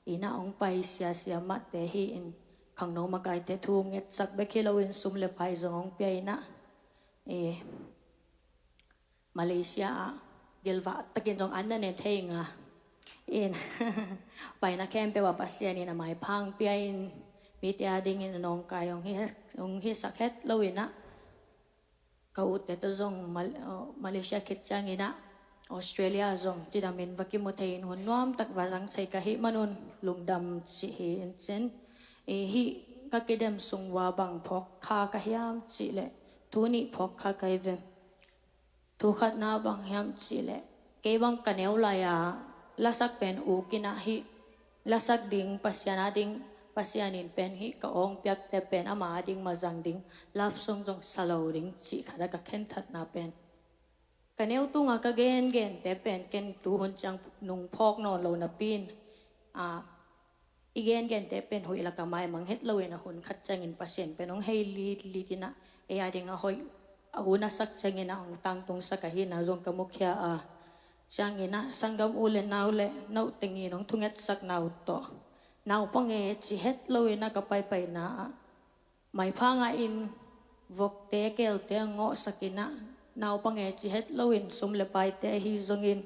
In ah hong pai siasia mahte hi in, khangno makaite thu ngetsak bek hi loin sum le pai zong hong pia in ah, eh, Malaysia ah gilvah takin zong an na ne thei ing a, in paina khempeuh ah Pasian in a maipha hong pia in, mite adingin a nawngkai hong hi, hong hisak het loin ah, ka ute tawh zong Mal-, uh, Malaysia khit ciangin ah Australia zong cidamin va kimu thei in hun nuamtak va zang thei ka hih manun lungdam cih hi in cin. I hih ka kidem sung ua bang phawk kha ka hiam cih leh, thu nih phawk kha ka hi ve. Thu khatna bang hiam cih leh, kei bang ka neu lai-a lasak pen uk in ah hih lasak ding Pasian ading, Pasian in pen hih ka awng piakte pen ama ading ma zang ding love song zong sa lo ding cih khat ah ka khenthatna pen, ka neu tunga ka gengente pen ken tuhun ciang nung phawk nawn lo napi-in, a, i gengente pen hoih laka maimang het loin a hun khat ciangin Pasian pen hong hei litlit in ah, ei ading a hoih, a hun a sak ciangin ah hong tangtungsak ahi na zong ka mukhia a, ciangin ah sanggam u le nau le note ngin hong thungetsakna uh tawh Naupang e ci het loin ah ka paipaina ah maipha ngahin vokte kelte ngawhsakin ah, naupang e ci het loin sum le paite ahi zongin,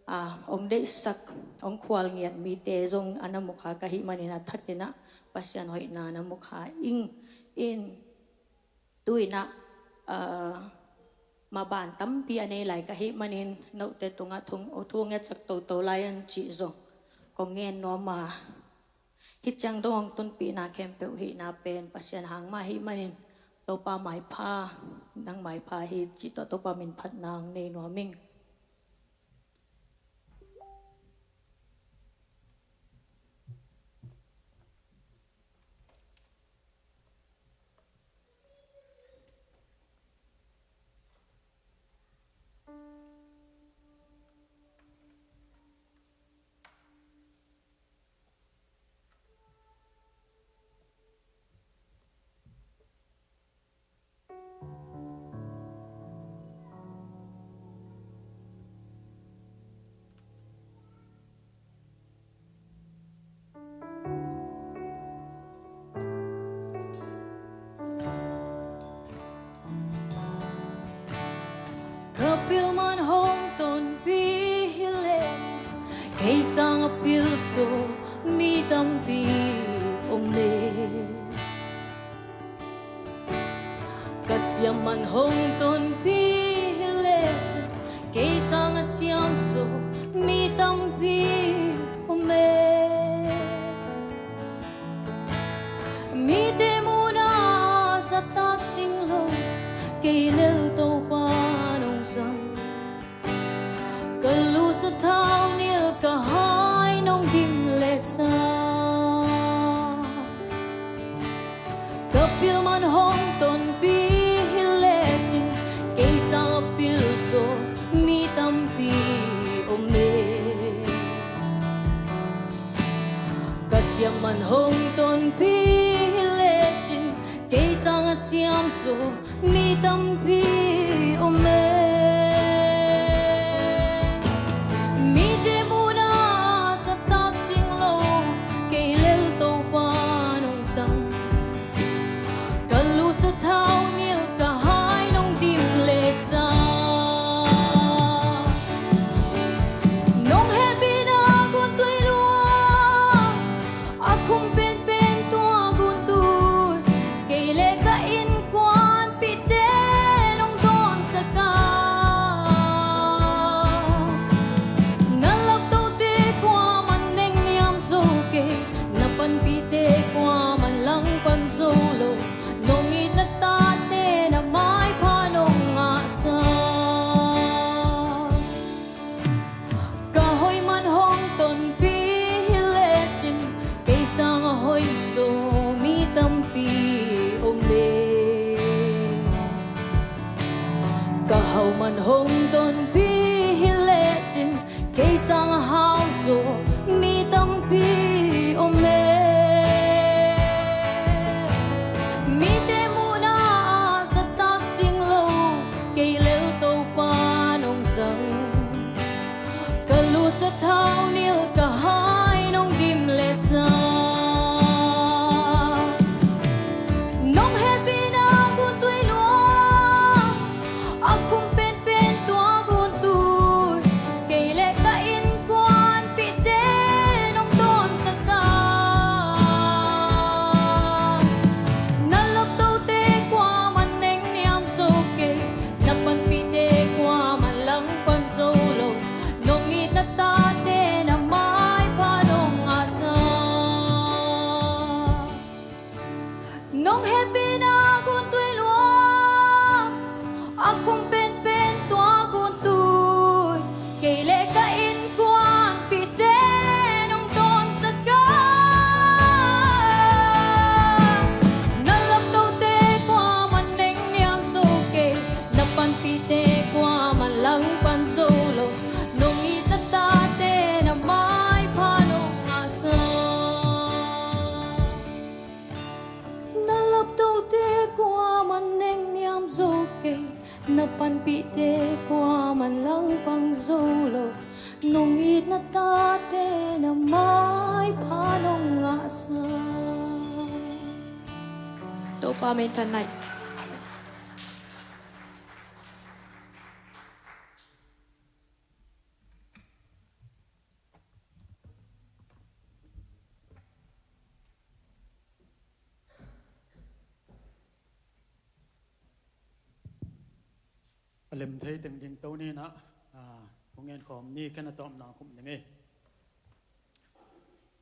ah, hong deihsak, hong khual ngiat mite zong a na mukha ka hih manin a thakin ah Pasian hoihna na mukha ing in. Tu-in ah, ah, maban tampi a nei lai ka hih manin note tungah thu, thu ngetsak toto lai an cih zong kong ngen nuam a, hih ciang dong hong tunpihna khempeuh hihna pen Pasian hang mah hih manin Topa maipha, nang maipha hi cih tawh Topa min phatna hong nei nuam ing. Ka pil man hong tonpih hi leh, kei sang a pil sawm mi tampi om e. Ka siam man hong tonpih hi leh, kei sang a siam sawm mi tampi om e. Mite muhna ah zahtak cing lo, kei lel Topa nong zang. Ka lusa thaunilh ka hai nong dim lehang, ka pil man hong tonpih hi lecin, kei sang a pil sawm mi tampi om e. Ka siam man hong tonpih hi lecin, kei sang a siam sawm mi tampi om e. Mite muhna ah zahtak cing lo, kei lel Topa nong zang. Ka lusa thaunilh ka hai nong dim lehang, nong hehpihna guntui lua, a khum penpen tua guntui, kei le ka innkuanpihte nong dawnsak a, Pa min thanai. A lem thei teng ding to ni na, a, thu ngen khawm ni khen a tawpna khum ding ei.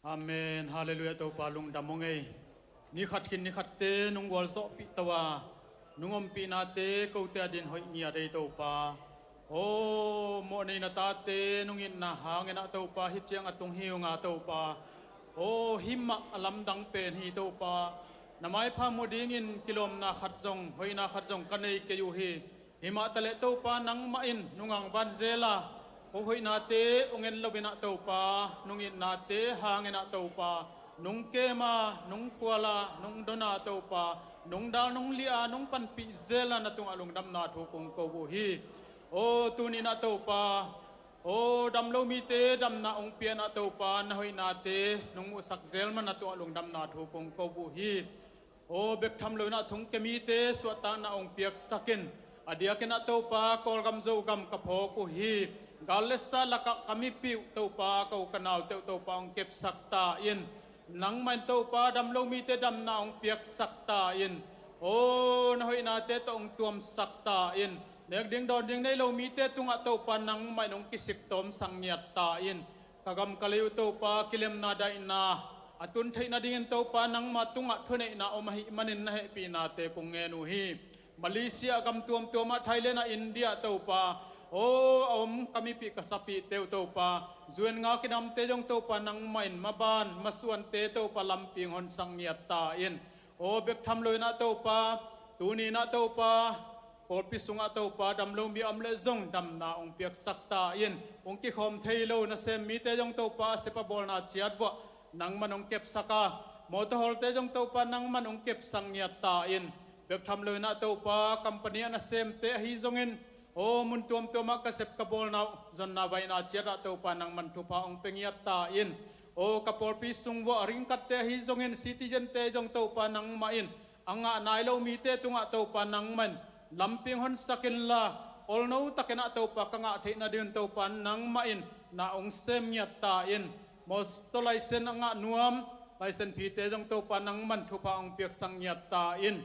Amen. Halleluiah. Topa lungdam ung ei. Ni khat khin ni khatte nung gualzawhpih to a, nung ompihnate kote a din hoih ngiat ei Topa. Aw, mawhnei na tate nung itna hangin ah Topa, hih ciang a tung hi ung a Topa. Aw, hih mah a lamdang pen hi Topa. Na maipha mu dingin kilawmna khat zong, hoihna khat zong ka nei kei uh hi. Himah taleh Topa nangmah in nung angvan zel a, ko hoihnate ong en loin ah Topa, nung itnate hangin ah Topa, nung kem a, nung khual a, nung don a Topa, nung dal nung liah a, nung panpih zel a na tungah lungdamna thu kong ko uh hi. Aw, tuni-in ah Topa, aw, dam lo mite damna ong pia-in ah Topa, na hoihnate nung muhsak zel man na tungah lungdamna thu kong ko uh hi. Aw, bek tham loin ah thongkia mite suahtakna ong piaksak in, a diakin ah Topa, Kawlgam Zogam ka phawk uh hi. Gal le sa lakah ka mipih uh Topa, ka u ka naute uh Topa ong kepsak ta in. Nangmah in Topa, dam lo mite damna ong piaksak ta in. Aw, na hoihnate tawh ong tuamsak ta in. Nek ding dawn ding nei lo mite tungah Topa, nangmah in ong kisik tawmsak ngiat ta in. Ka gam ka lei uh Topa, kilemna daihna a tun theih nadingin Topa, nangma tungah thuneihna om ahih manin na hehpihnate kong ngen uh hi. Malaysia gam tuamtuam ah, Thailand ah, India ah Topa, aw, a om ka mipih ka sapihte uh Topa, U N nga kinamte zong Topa, nangmah in maban masuante Topa lampi ong honsak ngiat ta in. Aw, bek tham loin ah Topa, tuni-in ah Topa, pawlpi sungah Topa, dam lo mi a om leh zong damna ong piaksak ta in. Ong kikhawm thei lo nasem mite zong Topa, a sep a bawlna ciat vuah nangman ong kepsak a, mawtaw hawlte zong Topa, nangman ong kepsak ngiat ta in. Bek tham loin ah Topa, company ah nasemte ahi zongin, aw, mun tuamtuam ah ka sep ka bawlna uh, zonna vaihna ciat ah Topa, nangman thupha ong pia ngiat ta in. Aw, ka pawlpi sung vuah ringkatte ahi zongin, citizen-te zong Topa, nangmah in a ngah nai lo mite tungah Topa, nangmah in lampi ong honsak inla, olno takin ah Topa, ka ngah theih nadingin Topa, nangmah in na ong sem ngiat ta in. Mawtaw license a ngah nuam, license feete zong Topa, nangman thupha ong piaksak ngiat ta in.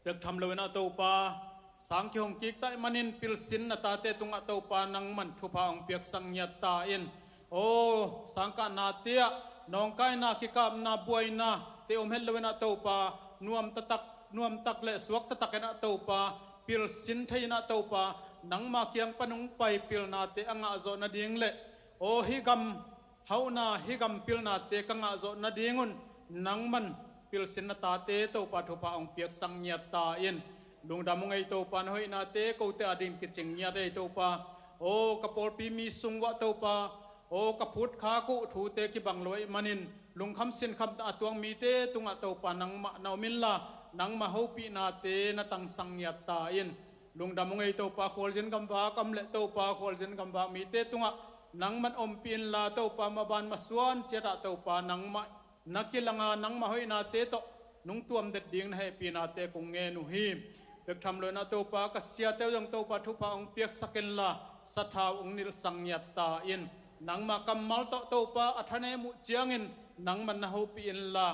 Bek tham loin ah Topa, sang kihong kik ta ahih manin pilsin na tate tungah Topa, nangman thupha ong piaksak ngiat ta in. Aw, sangkahnate ah nawngkaina, kikapna, buainate om het loin ah Topa, nuam taktak, nuam tak le suak taktakin ah Topa, pilsin thei-in ah Topa, nangma kiang pan ong pai pilnate a ngah zawh nading le, aw, hih gam hauhna, hih gam pilnate ka ngah zawh nadingun nangman pilsin na tate Topa, thupha ong piaksak ngiat ta in. Lungdam ung ei Topa, na hoihnate kote a din kicing ngiat ei Topa. Aw, ka pawlpi mi sung vuah Topa, aw, ka phutkhak uh thute kibang lo ahih manin, lungkham sinkhamna a tuang mite tungah Topa, nangmah na om inla, nangma hopihnate na tangsak ngiat ta in. Lungdam ung ei Topa, khualzin gamvak a om leh Topa, khualzin gamvak mite tungah nangman ompih inla Topa, maban masuan ciat ah Topa, nangmah na kilang a, nangma hoihnate tawh nong tuam det ding na hehpihnate kong ngen uh hi. Bek tham loin ah Topa, ka siate uh zong Topa, thupha ong piaksak inla, sathau ong nilhsak ngiat ta in. Nangma kammal tawh Topa, a thanem uh ciangin nangman na hopih inla,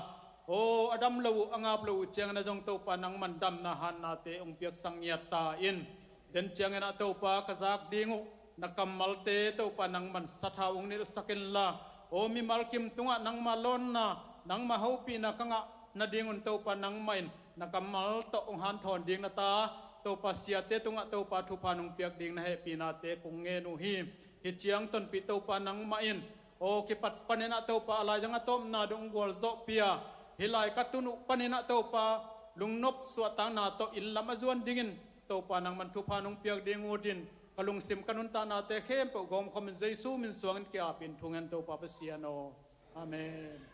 aw, a dam lo uh, a ngap lo uh ciangin ah zong Topa, nangman damna hatnate ong piaksak ngiat ta in. Den ciangin ah Topa, ka zak ding uh na kammalte Topa, nangman sathau ong nilhsak inla, aw, mimal kim tungah nangma lawnna, nangma hopihna ka ngah nadingun Topa, nangmah in na kammal tawh ong hanthawn ding na ta, Topa, siate tungah Topa, thupha nong piak ding na hehpihnate kong ngen uh hi. Hih ciang tonpih Topa, nangmah in, aw, kipat panin ah Topa, a laizang a tawpna dong gualzawhpih a, hih lai ka tun uh panin ah Topa, lungnop suahtakna tawh inn lam a zuan dingin Topa, nangman thupha nong piak ding uh din, ka lungsim ka nuntaknate khempeuh gawmkhawmin Jesu min suangin ki-apin thungen Topa Pasian aw. Amen.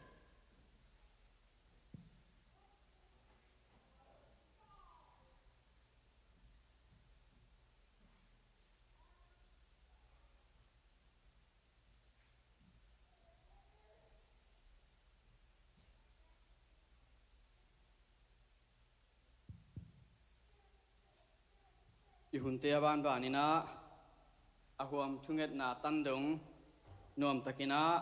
I hunte a banbanin ah a huam thungetna tandong nuamtakin ah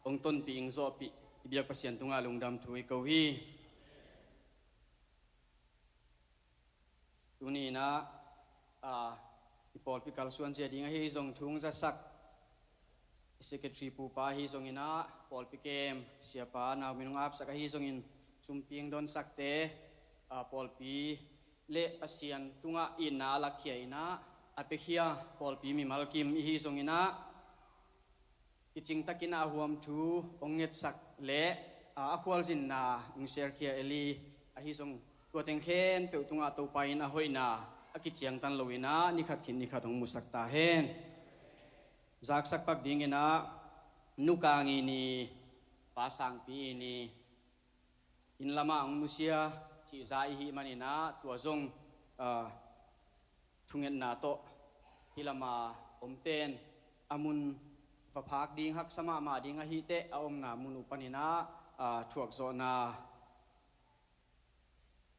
hong tonpih hong zawhpih i biak Pasian tungah lungdam thu i ko hi. Tuni-in ah, ah, i pawlpi kalsuan zia ding ahi zong thu hong zasak i secretary pupa ahi zongin ah, pawlpi kem siapa nau min hong apsak ahi zongin, sumpi hong donsakte, ah, pawlpi le Pasian tungah itna a lakkhia in ah, a piakhia pawlpi mimal kim i hi zongin ah, kicingtakin ah a huam thu hong ngetsak le, ah, a khualzinna hong share khia Eli ahi zong, tua teng khempeuh tungah Topa in a hoihna a kiciangtan loin ah, ni khat khit ni khat hong musak ta hen. Zaksak pak dingin ah, Nu Kang i ni, Pa Sangpi i ni, inn lamah hong nusia cih za i hih manin ah, tua zong, ah, thungetna tawh hih lama omten a mun va phak ding, haksa mahmah ding ahih teh, a omna mun uh panin ah, ah, thuakzawhna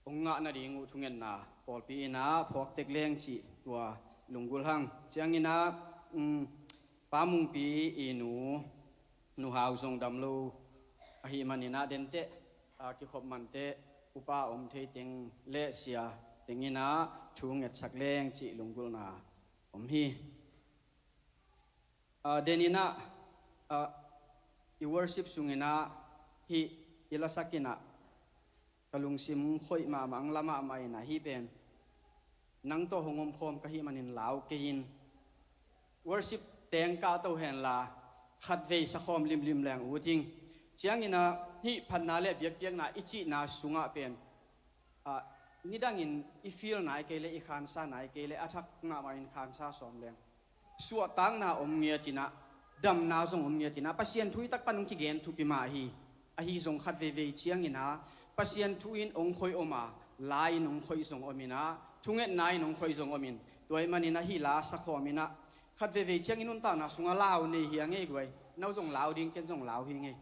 hong ngah nading uh thungetna pawlpi in ah phawk tek leng cih tua lunggulh hang. Ciangin ah, um, Pa Mungpi i nu, Nu Hau zong dam lo ahih manin ah, denteh, ah, kikhop manteh upa om thei teng le sia teng in ah thu ngetsak leng cih lunggulhna om hi. Ah, denin ah, ah, i worship sungin ah hih i lasak in ah ka lungsim khoih mahmah, ang la mahmah in ah, hih pen nang tawh hong omkhawm ka hih manin lau kei in. Worship teng kah to henla, khatvei sakhawm limlim leng ut ing. Ciangin ah hih phatna le biakpiakna i cihna sungah pen, ah, nidangin i feel nai kei le, i khansa nai kei le, a thak mahmah in khansa sawm leng, suahtakna om ngiat in ah, damna zong om ngiat in ah, Pasian thu i tak pan hong kigen thupi mah hi. Ahi zong khat veivei ciangin ah Pasian thu in hong khoih om a, la in hong khoih zong om in ah, thungetna in hong khoih zong om in, tua ahih manin ah hih la sakhawm in ah, khat veivei ciangin nuntakna sungah lau nei hi a ngei guai. No zong lau ding, ken zong lau hi ngei.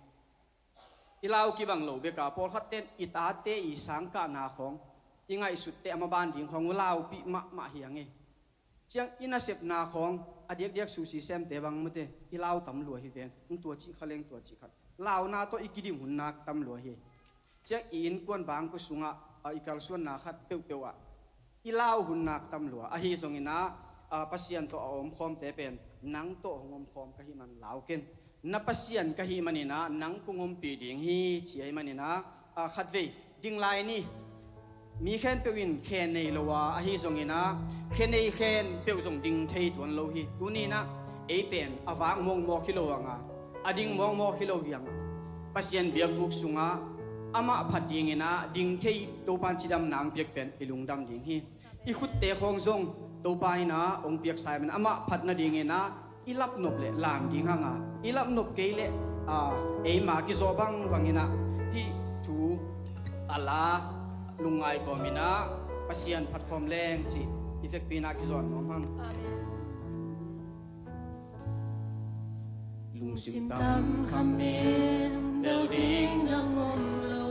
I lau kibang lo bek a, pawlkhat ten i tate i sangkahna khawng, i ngaihsut teh a maban ding khawng uh laupih mahmah hi a ngei. Ciang i nasepna khawng, a diakdiak susi semte bang mute, i lau tam lua hi ven. Hong tua cih kha leng tua cih khat. Launa tawh i kidim hun nak tam lua hi. Ciang i innkuan bangkua sungah, a, i kalsuanna khat peuhpeuh ah i lau hun nak tam lua. Ahi zongin ah, a, Pasian tawh a omkhawmte pen nang tawh hong omkhawm ka hih man lau ken. Na Pasian ka hih manin ah nang kong ompih ding hi, ci ahih manin ah, a, khatvei ding lai ni. Mi khempeuh in khe nei lo a, ahi zongin ah khe nei khempeuh zong ding thei tuan lo hi. Tuni-in ah ei pen a vak mawkmawk hi lo hang a, a ding mawkmawk hi lo hi hang a, Pasian biakbuk sungah amah phat dingin ah ding thei, Topa in cidamna hong piak pen i lungdam ding hi. I khutte khawng zong Topa in ah hong piaksa ahih manin amah phat nadingin ah i lapnop le lam ding hang a, i lapnop kei le, a, eima kizawh bangbangin ah, hih thu a la lungngai kawmin ah Pasian phat khawm leng cih i vekpi-in ah kizawn nuam hang. Amen. Lungsim tam kham in bel ding dang om lo,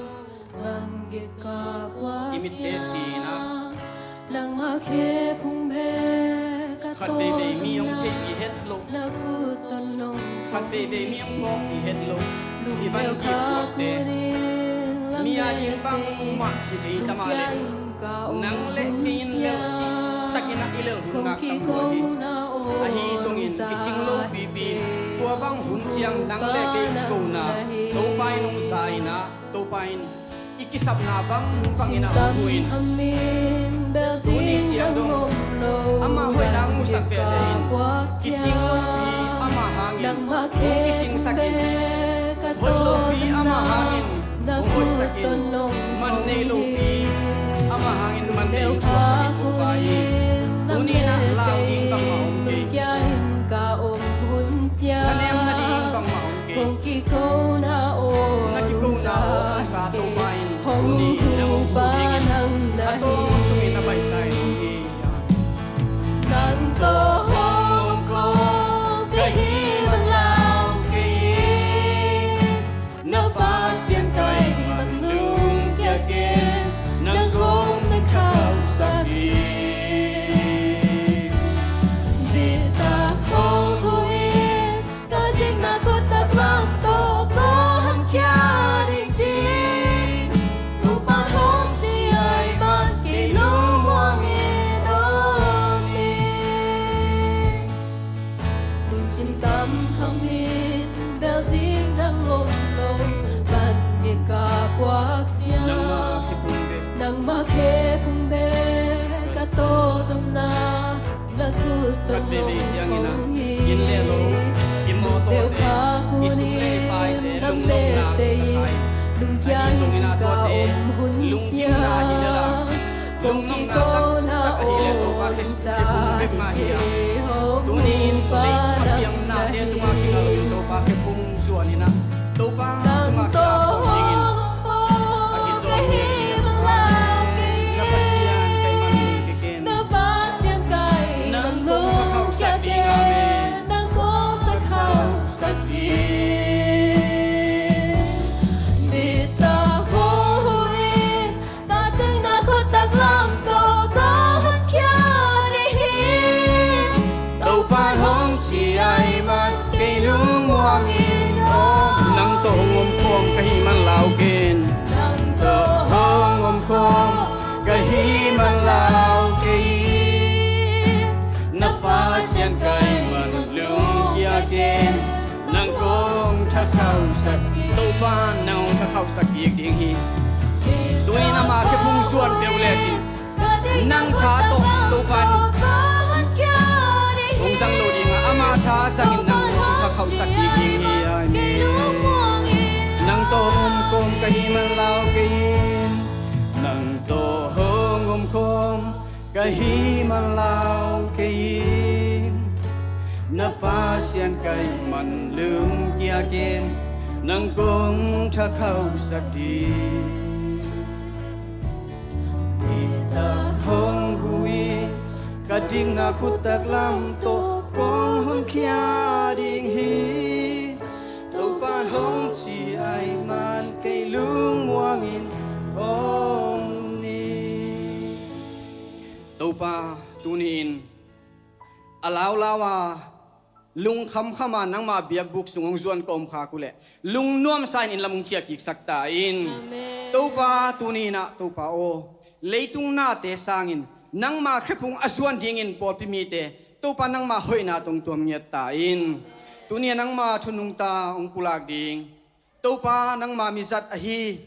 bang gik ka puak, i mitte si-in ah, nangmah khe phung bek ka, khat veivei mi hong thei i het loh, na khut tawh nong, khat veivei mi hong phawk i het loh, i van gik puakte, mi a ding bangmah i thei ta mah leh, nang le kei in lel cih takin ah i lel hun nak tam lua hi. Ahi zongin kicing lopipi, tua bang hun ciang nang le kei kikona Topa in hong za in ah, Topa in i kisapna bang bangin ah hong hu in, tuni ciang dong amah hoihna hong musak veve in, kicing lopi amah hangin, hong kicingsak in, hoih lopi amah hangin hong hoihsak in, man nei lopi amah hangin man nei hong suaksak in, Topa hi. Tuni-in ah lau ding bangmah om kei. Thanem nading bangmah om kei. Na kikona aw nusa Topa in tuni na hong hu dingin a tawntungin na baihsa in hong hi. Nang tawh hong ko ka hih man lau kei in, na pa Vei ciangin ah inn le lo, i mawtawte, i sum le i paite, lunglawmna i sa kha hi. Ahi zongin ah tuate lungkimna hi lel a, lungnopna taktak ahih leh Topa khe, khe phung bek mah hi a, tuni-in leitung a piang nate tungah kinga loin Topa khe phung zuan in ah Topa tungah kilawm dingin a kizawng hi. Na Pasian ka hih manun kigen, nang kong thakhauhsak ding. Amen. Nang kong thakhauhsak ding. Bitak hong hu in, ka tengna khut taklam tawh kong honkhia ding hi. Topa'n hong ci ahih man kei lungmuang in om. Nang tawh hong omkhawm ka hih man lau kei in. Nang tawh hong omkhawm ka hih man lau kei in. Na Pasian ka hih man lungkia kei in. Nang kong thakhauhsak, Topa nang hong thakhauhsak kik ding hi. Tuni-in ama khe phung zuan peuh lecin nang tha tawh Topa in hong zang lo ding a, ama tha zangin nang hong thakhauhsak kik ding hi. Amen. Nang tawh hong omkhawm ka hih man lau kei in. Nang tawh hong omkhawm ka hih man lau kei in. Na Pasian ka hih man lungkia kei in. Nang kong thakhauhsak ding. Bitak hong hu in, ka dikna khut taklam tawh kong honkhia ding hi. Topa'n hong ci ahih man kei lungmuang in om ni. Topa, tuni-in a laulau a, lungkhamkham a nangma biakbuk sung hong zuan ka om khak uh leh, lungnuamsa in inn lam hong ciah kiksak ta in. Amen. Topa, tuni-in ah Topa aw, leitung nate sangin nangma khe phung a zuan dingin pawlpi mite Topa nangma hoihna tawh hong tuam ngiat ta in. Tuni-a nangma thu nungta hong pulak ding Topa, nangma mizat ahi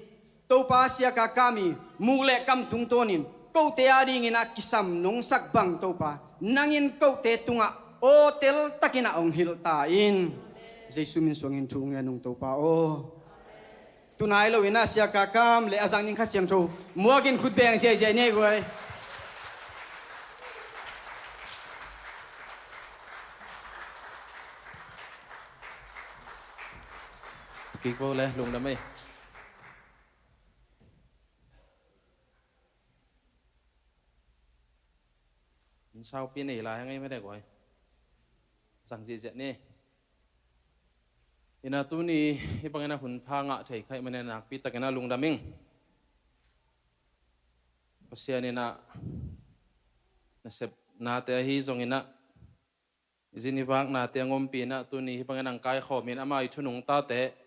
Topa, Sia Kaka mi muk le kam tungtawnin kote adingin a kisam nong sak bang Topa, nangin kote tungah aw teltakin a hong hilh ta in. Jesu min suangin thu ngen ung Topa aw. Tunai loin a Sia Kaka le a zang ding Kha Siangtho muakin khut beng ziahziah nei guai. Kik bo le lungdam ei. Min saupi nei lai hang ei mede guai. Zang ziahziah ni. Ina tuni hih bangin a hun pha ngah thei kha ahih manin a nakpi takin a lungdam ing. Pasian in a nasepnate ahi zongin a i zin i vaknate a ngompi in a tuni hih bangin a hong kaikhawm in ama i thu nungtate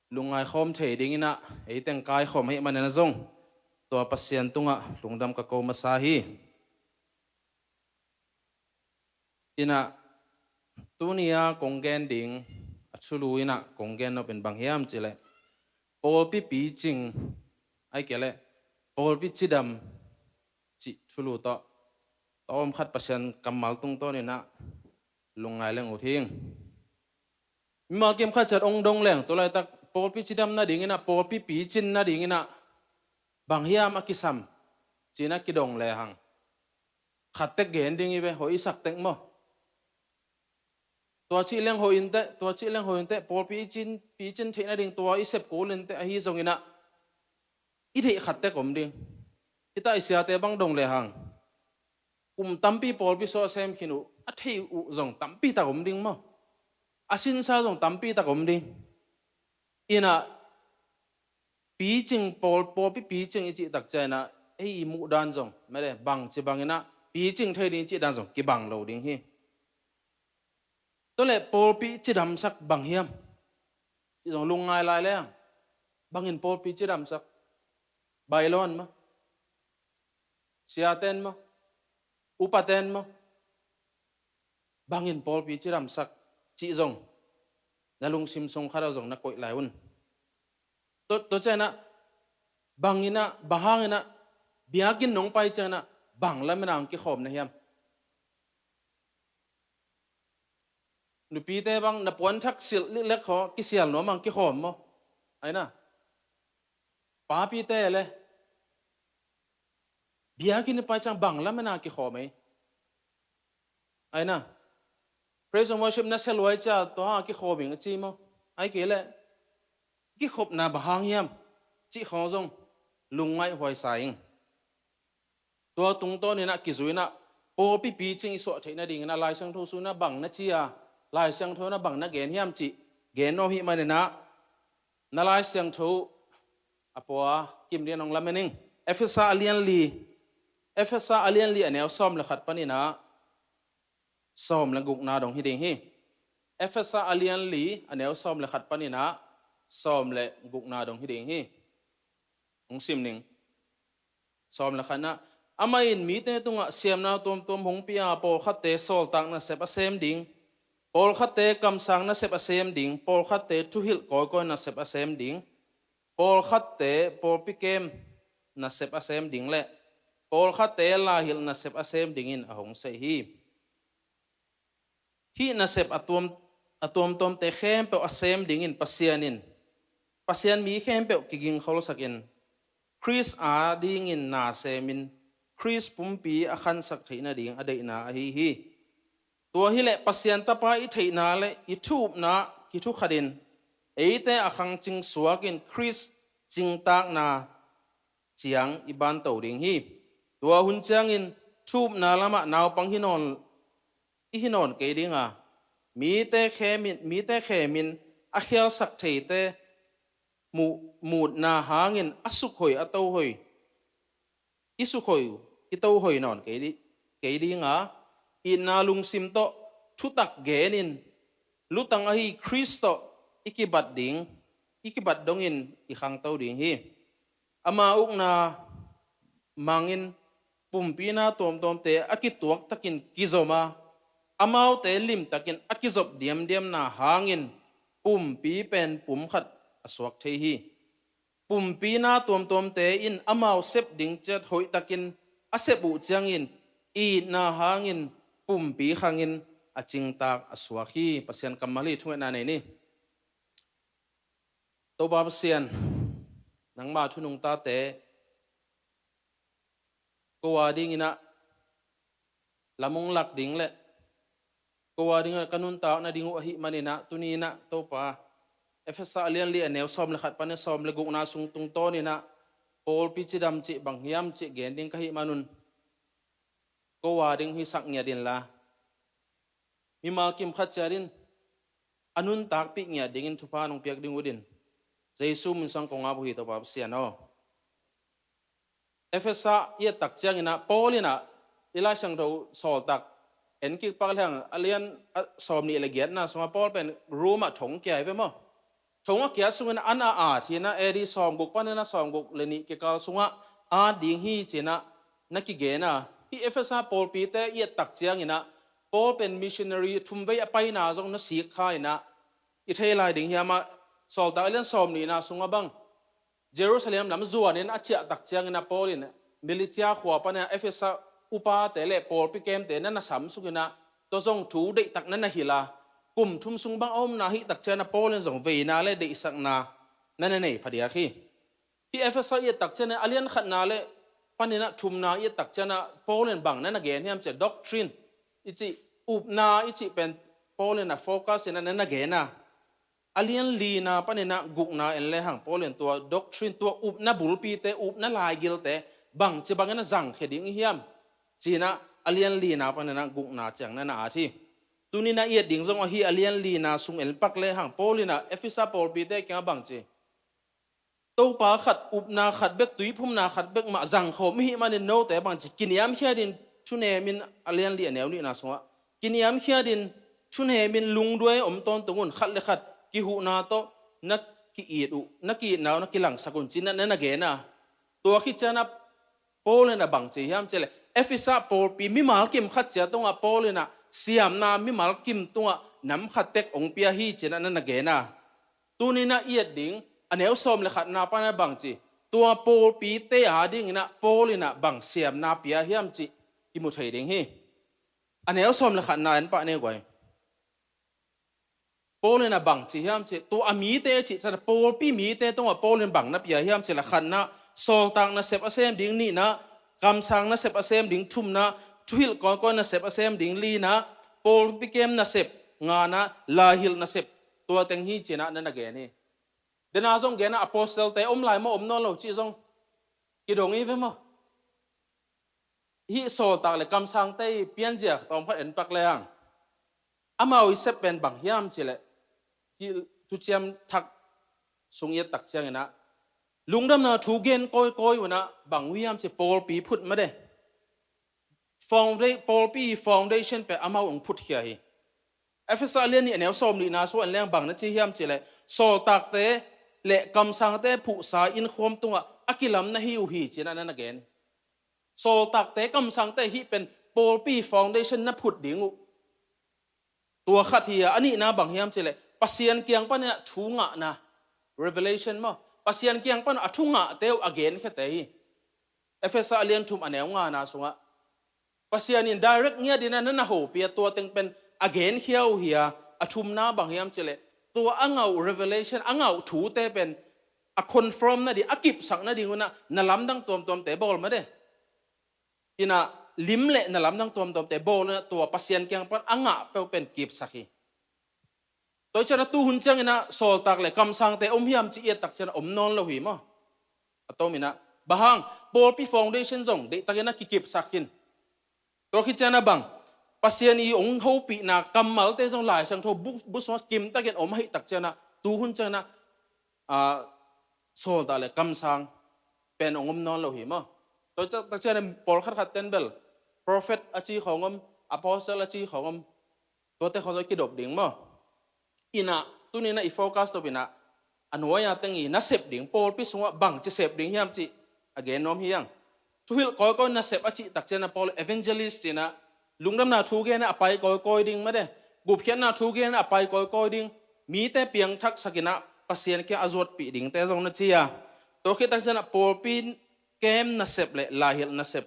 lungngai khawm thei dingin a eite hong kaikhawm ahih manin a zong tua Pasian tungah lungdam ka ko masa hi. Ina tuni a kong gen ding a thulu ina kong gen nop in bang hiam cih leh pawlpi picing ahih kei leh pawlpi cidam cih thulu tawh tawm khat Pasian kammal tungtawn ina lungngai leng ut hing. Mimal kim khat ciat hong dong leng tu laitak pawlpi cidam nading ina pawlpi picin nading ina bang hiam a kisam ci-in a kidong lehang khat tek gen ding hi ve, hoih i sak tek maw? Tua cih leng hoih inteh, tua cih leng hoih inteh, pawlpi i cin, picin theih nading tua i sep kul inteh ahi zongin a i deih khat tek om ding. Hita i siate bang dong lehang kum tampi pawlpi suah sem khin uh a theih uh zong tampi tak om ding maw? A sinsa zong tampi tak om ding. Ina picing pawl, pawlpi picing i cih tak ciangin a ei i muh dan zong mede bangci bangin a picing thei ding i cih dan zong kibang lo ding hi. Tua leh pawlpi cidamsak bang hiam cih zong lungngai lai leng bangin pawlpi cidamsak? Bailon maw? Siaten maw? Upaten maw? Bangin pawlpi cidamsak cih zong na lungsim sung khat ah zong na koih lai un. Tua, tua ciangin a bangin a, bang hangin a biakinn nong pai ciangin a bang lamin a hong kikhawm na hiam? Nupite bang na puanthak silh liklek khaw kisial nuam ang kikhawm maw? Aina. Papite le biakinn i pai ciang bang lamena kikhawm ei? Aina. Praise and worship na sia luai cia tua hang a kikhawm ing a ci maw? Ai kei le kikhopna bang hang hiam? Cih khawng zong lungngaih huaisa ing. Tua tungtawninah kizuinah pawlpi picing i suah theih nadinginah Lai Siangtho sunah bang na cia, Lai Siangtho na bang na gen hiam cih gen nuam hih maninah na Lai Siangtho a pua kim dian hong lamen ing. Efesa a lian li, Efesa a lian li a neu sawm le khat paninah sawm le gukna dong hi ding hi. Efesa a lian li a neu sawm le khat paninah sawm le gukna dong hi ding hi. Hong sim ning. Sawm le khatna, amah in mite tungah siamna tuamtuam hong pia, pawlkhatte sawltak nasep a sem ding, pawlkhatte kamsang nasep a sem ding, pawlkhatte thuhilh kawikawi nasep a sem ding, pawlkhatte pawlpi kem nasep a sem ding le pawlkhatte laihilh nasep a sem dingin a hong saih hi. Hih nasep a tuam, a tuamtuamte khempeuh a sem dingin Pasian in, Pasian mi khempeuh kigingkholsakin Khrist a dingin na semin Khrist pumpi a khansak theih nading a deihna ahi hi. Tua hileh Pasian Tapa i theihna le i thu upna kithukhatin eite a khangcing suakin Khrist cingtakna ciang i banto ding hi. Tua hun ciangin thu upna lamah naupang hi nawn, i hi nawn kei dinga, mite khemin, mite khemin a khialsak theite mu-, mutna hangin a sukhoi a tohoi, i sukhoi uh i tohoi nawn kei di, kei dinga, itna lungsim tawh thutak genin lutang ahi Khrist tawh i kibat ding, i kibat dongin i khangto ding hi. Ama ukna mangin pumpina tuamtuamte a kituaktakin kizom a, amaute limtakin a kizop diamdiamna hangin pumpi pen pum khat a suak thei hi. Pumpina tuamtuamte in amau sep ding ciat hoihtakin a sep uh ciangin itna hangin pumpi khangin a cingtak a suak hi. Pasian kammal hi. Thungetna nei ni. Topa Pasian, nangma thu nungtate ko a dinginah lam hong lak ding le ko a dinginah ka nuntak nading uh ahih maninah tuninah Topa, Efesa a lian li a neu sawm le khat panin sawm le gukna sung tungtawninah pawlpi cidam cih bang hiam cih gen ding ka hih manun ko a ding hi sak ngiat inla mimal kim khat ciatin a nuntakpih ngiat dingin thupha nong piak ding utin Jesu min suang kong ap uh hi, Topa Pasian aw. Efesa i et tak cianginah Paul inah i Lai Siangtho sawltak en kik pak lehang a lian a sawm nih le giatna sungah Paul pen Rome ah thong kia hi ve maw? Thong a kiat sungin an a at hi inah A D sawmguk panin a sawmguk le nih kikal sungah at ding hi ci-inah na kigen a, hih Efesa pawlpite i et tak cianginah Paul pen missionary thumvei a paina zong na sik kha inah i thei lai ding hiam ah, Sawltak a lian sawm nihna sungah bang Jerusalem lam zuanin a ciah tak ciangin a Paul in Militia khua panin a Efesa upate le pawlpi kemte na na samsuk inah tua zong thu deihtak na na hilh a, kum thum sung bang a omna hih tak ciangin a Paul in zong veina le deihsakna na na nei phadiak hi. Hih Efesa i et tak ciangin a lian khatna le panin a thumna i et tak ciangin a Paul in bang na na gen hiam cih doctrine i cih upna i cih pen Paul in a focus in a na na gen a, a lian lina panin a gukna en lehang Paul in tua doctrine, tua upna bulpite, upna laigilte bangci bangin a zangkhia ding i hiam ci-in a, a lian lina panin a gukna ciang na na at hi. Tuni-in a i et ding zong ahi a lian lina sung en pak lehang Paul in a Efesa pawlpite kiangah bangci, Topa khat, upna khat bek, tuiphumna khat bek mah zangkhawm i hih manin note bangci kiniamkhiatin thunemin, a lian li a neu nihna sungah kiniamkhiatin thunemin lungduai om tawntung un, khat le khat kihuhna tawh na ki-it uh, na ki-itna uh na kilangsak un ci-in a na na gen a. Tua khit ciangin a Paul in a bangci hiam cih leh Efesa pawlpi mimal kim khat cia tungah Paul in a siamna mimal kim tungah nam khat tek hong pia hi ci-in a na na gen a. Tuni-in a i et ding a neu sawm le khatna panin a bangci, tua pawlpite a dingin a Paul in a bang siamna pia hiam cih kimu thei ding hi. A neu sawm le khatna en pah ni guai. Paul in a bang ci hiam cih, tua a mite cih ciang a pawlpi mite tungah Paul in bang na pia hiam cih leh, khatna, sawltak nasep a sem ding, nihna, kamsang nasep a sem ding, thumna, thuhilh kawikawi nasep a sem ding, lina, pawlpi kem nasep, ngana, laihilh nasep, tua teng hi ci-in ah na na gen hi. Dena zong gen a, apostle-te om lai maw, om nawn lo cih zong kidong hi ve maw. Hih sawltak le kamsangte i pianzia tawm khat en pak lehang, amau i sep pen bang hiam cih leh, hih Thuciam Thak sung i et tak ciangin ah, lungdamna thu gen kawikawi un ah bang uh hiam cih, pawlpi phut mah de. Founda-, pawlpi foundation pen amau hong phutkhia hi. Efesa a lian nih a neu sawmnihna sung en lehang bang na ci hiam cih leh, sawltakte le kamsangte phuhsa innkhuam tungah a kilam na hi uh hi ci-in ah na na gen. Sawltakte, kamsangte hih pen pawlpi foundation na phut ding uh. Tua khat hi a, a nihna bang hiam cih leh, Pasian kiang pan in ah thu ngahna, revelation maw, Pasian kiang pan a thu ngahte uh a genkhiate hi. Efesa a lian thum a neu ngana sungah Pasian in direct ngiat in ah na na hopih a, tua teng pen a genkhia uh hi a. A thumna bang hiam cih leh, tua a ngah uh revelation, a ngah uh thute pen a confirm nading, a kipsak nading un ah na lamdang tuamtuamte bawl mah de. In ah lim le na lamdang tuamtuamte bawl un ah tua Pasian kiang pan a ngah peuh pen kipsak hi. Tua hi ciang a, tuhun ciangin ah sawltak le kamsangte om hiam cih i et tak ciang a om nawn lo hi maw. A tom in ah, bang hang, pawlpi foundation zong deihtakin a kikipsak khin. Tua khit ciang a bang, Pasian i hong hopihna kammalte zong Lai Siangtho bu, bu sungah kimtakin om ahih tak ciang a, tuhun ciangin ah, a, sawltak le kamsang pen hong om nawn lo hi maw. Tua tak ciang a, pawlkhat khat ten bel prophet a ci khawng om, apostle a ci khawng om, tuate khawng zong kidop ding maw. In ah, tuni in ah i focus to in ah, a nuai-a teng i nasep ding, pawlpi sungah bangci sep ding hiam cih a gen nuam hi hang. Thuhilh kawikawi nasep a cih tak ciang a, Paul evangelist ci-in ah, lungdamna thu gen a pai kawikawi ding mah de, gupkhiatna thu gen a pai kawikawi ding, mite piangthaksak in ah Pasian kiang a zuatpih dingte zong na ci a. Tua khit tak ciang a, pawlpi kem nasep le laihilh nasep.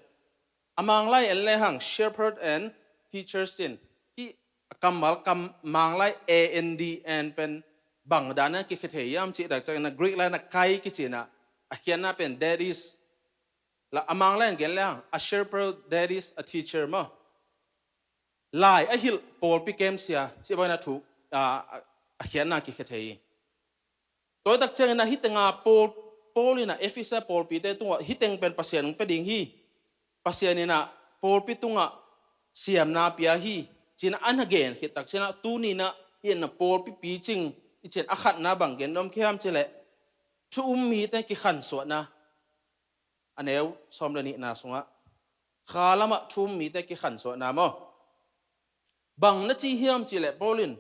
A Manglai en lehang shepherd and teachers ci-in, hih a kammal kam Manglai A N D N pen bang dan a kikhia thei hiam cih tak ciangin a, Greek lai-in a kai kici in ah, a khiatna pen that is. La a Manglai in gen lehang, a shepherd, that is a teacher maw. Lai a hilh pawlpi kemsia cih bangin a thu, a, a, a khiatna kikhia thei hi. Tua tak ciangin a, hih teng a Paul, Paul in a Efesa pawlpite tungah hih teng pen Pasian hong pia ding hi, Pasian in a pawlpi tungah siamna pia hi, ci-in a na gen khit tak ciang a, tuni in a hih in a pawlpi picing i cih in a khatna bang gen nuam ka hiam cih leh, thu um mite kikhansuahna, a neu sawm le nihna sungah, kha lamah thu um mite kikhansuahna maw. Bang na ci hiam cih leh Paul in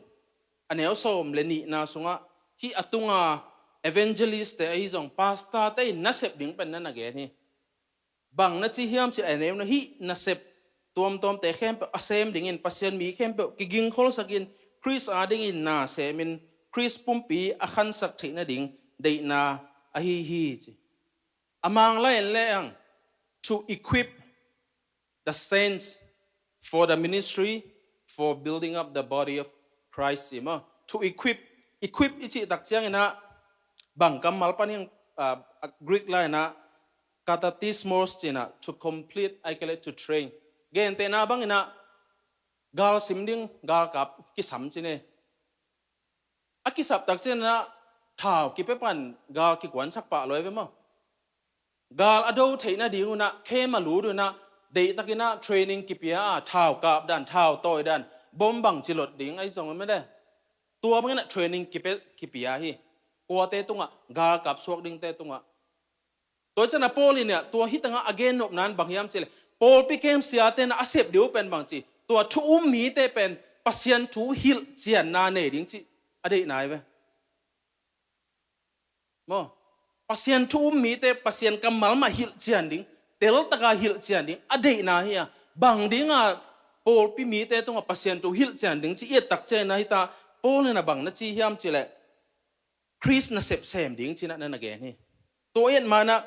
a neu sawm le nihna sungah, hih a tunga evangelist-te ahi zong pastor-te in nasep ding pen na na gen hi. Bang na ci hiam cih leh a neuna, hih nasep tuamtuamte khempeuh a sem dingin Pasian mi khempeuh kigingkholsakin Khrist adingin na semin Khrist pumpi a khansak theih nading deihna ahi hi, ci. A Manglai en lehang, to equip the saints for the ministry, for building up the body of Christ, ci maw. To equip, equip i cih tak ciangin a, bang kammal pan hiam, ah, Greek lai-in a, katartismos ci-in a, to complete, ahih kei leh to train. Gentehna bangin a, gal sim ding, galkap kisam ci ni. A kisap tak ciangin a, thau kipia pan gal kikuansak pah lo hi ve maw. Gal a do theih nading un a, camp a lut un a, deihtakin a training kipia a, thau kap dan, thau tawi dan, bom bangci lot ding ahi zong om e de. Tua bangin a training kipia, kipia hi. Kuate tungah, galkap suak dingte tungah. Tua ciang a Paul in a, tua hih teng a a gen nopna in bang hiam cih leh, pawlpi kemsiate in a sep ding uh pen bang ci, tua thu um mite pen Pasian thu hilh cianna nei ding cih a deihna hi ve. Maw, Pasian thu um mite, Pasian kammal mah hilh cian ding, teltak a hilh cian ding a deihna hi a, bang ding a pawlpi mite tungah Pasian thu hilh cian ding cih i et tak ciang a, hih ta Paul in a bang na ci hiam cih leh, Khrist nasep sem ding ci-in a na na gen hi. Tua i et ma-in a,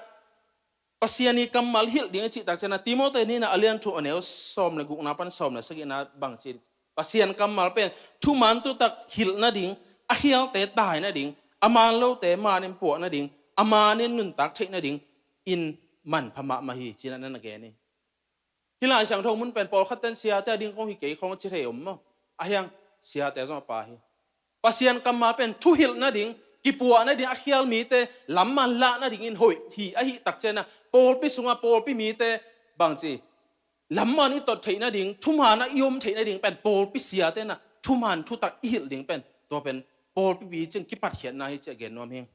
Pasian i kammal hilh ding i cih tak ciang a, Timoti nihna a lian thum a neu sawm le gukna pan sawm le sagihna bang ci, Pasian kammal pen thuman thutak hilh nading, a khialte tai nading, a man lote manin puah nading, a manin nuntak theih nading in manpha mahmah hi, ci-in ah na gen hi. Hih Lai Siangtho mun pen pawlkhat ten siate a ding khong hi kei khong a ci thei om maw? Ahi hang siate zong a pha hi. Pasian kammal pen thuhilh nading, kipuah nading, a khial mite lamman lah nadingin hoih hi. Ahih tak ciangin ah pawlpi sungah pawlpi mite bangci lamman i tot theih nading, thuman ah i om theih nading pen pawlpi siate in ah thuman thutak i hilh ding pen, tua pen pawlpi picing kipatkhiatna hi, ci-a gen nuam hi.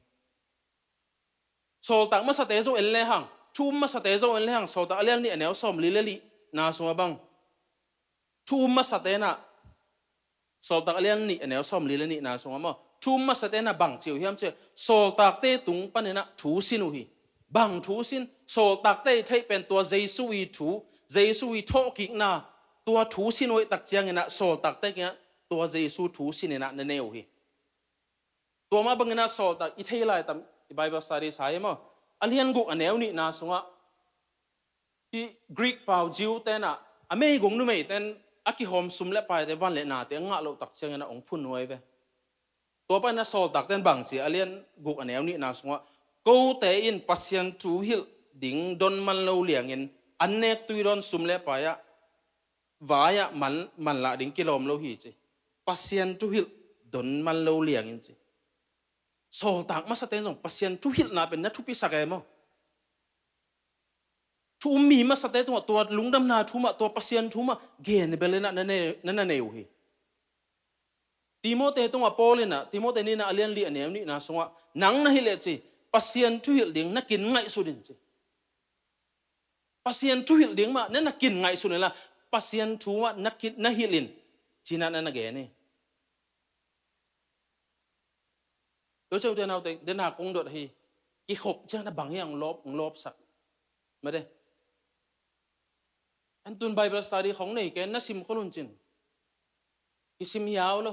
Sawltak masate zong en lehang, thu um masate zong en lehang, Sawltak a lian nih a neu sawmli le nihna sungah bang, thu um masate in ah, Sawltak a lian nih a neu sawmli le nihna sungah maw, thu um masate in ah bang ci uh hiam cih leh, sawltakte tung panin ah thu sin uh hi. Bang thu sin? Sawltakte i theih pen tua Jesu i thu, Jesu i thawhkikna, tua thu sin uh ahih tak ciangin ah sawltakte kiangah tua Jesu thu sin in ah na ne uh hi. Tua mah bangin ah sawltak i thei lai tam, i Bible study sa hi maw? A lian guk a neu nihna sungah hih Greek pau Jew te in ah a meigong numeite in a kihawm sum le paite, van le nate a ngah loh tak ciangin ah hong phun nuai ve. Tua panin ah sawltakte in bang ci, a lian guk a neu nihna sungah, kote in Pasian thu hilh ding don man lo liangin an nek tui dawn sum le pai ah vai-ah man, manlah ding kilawm lo hi ci. Pasian thuhilh don man lo liangin ci. Sawltak masate zong Pasian thuhilhna pen na thupisak e maw? Thu um mi masate tungah tua lungdamna thu mah, tua Pasian thu mah gen bel in ah na ne, na, na nei uh hi. Timote tungah Paul in ah, Timote nihna a lian li a neu nihna sungah, nang na hilh leh ci, Pasian thuhilh ding na kin ngaihsut in ci. Pasian thuhilh ding mah na, na kin ngaihsun inla, Pasian thu mah na kin, na hilh in, ci-in ah na, na gen hi. Tua ciang ute naute, den a kong dot hi, kikhop ciang na bang hi a hong lawp, hong lawpsak. Mate. An tun Bible study khong nei ken na sim khol un cin. Kisim hiau lo.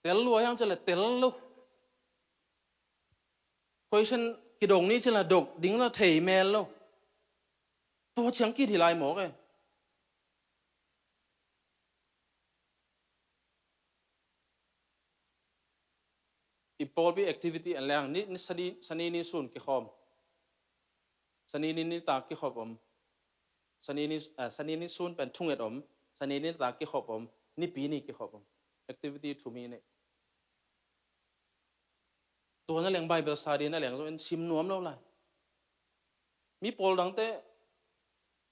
Tel lua hiam cih leh tel lo. Question kidong ni cih leh dong ding la thei mel lo. Tua ciang kit hi lai mawk e. I pawlpi activity en leng ni, ni sani, sani ni sun kikhawm. Sani ni nitak kikhop om. Sani ni, eh, sani ni sun pen thunget om. Sani ni nitak kikhop om. Nipi ni kikhop om. Activity thum hi nei. Tua na leng Bible study na leng zong in sim nuam lo lai. Mi pawl dangte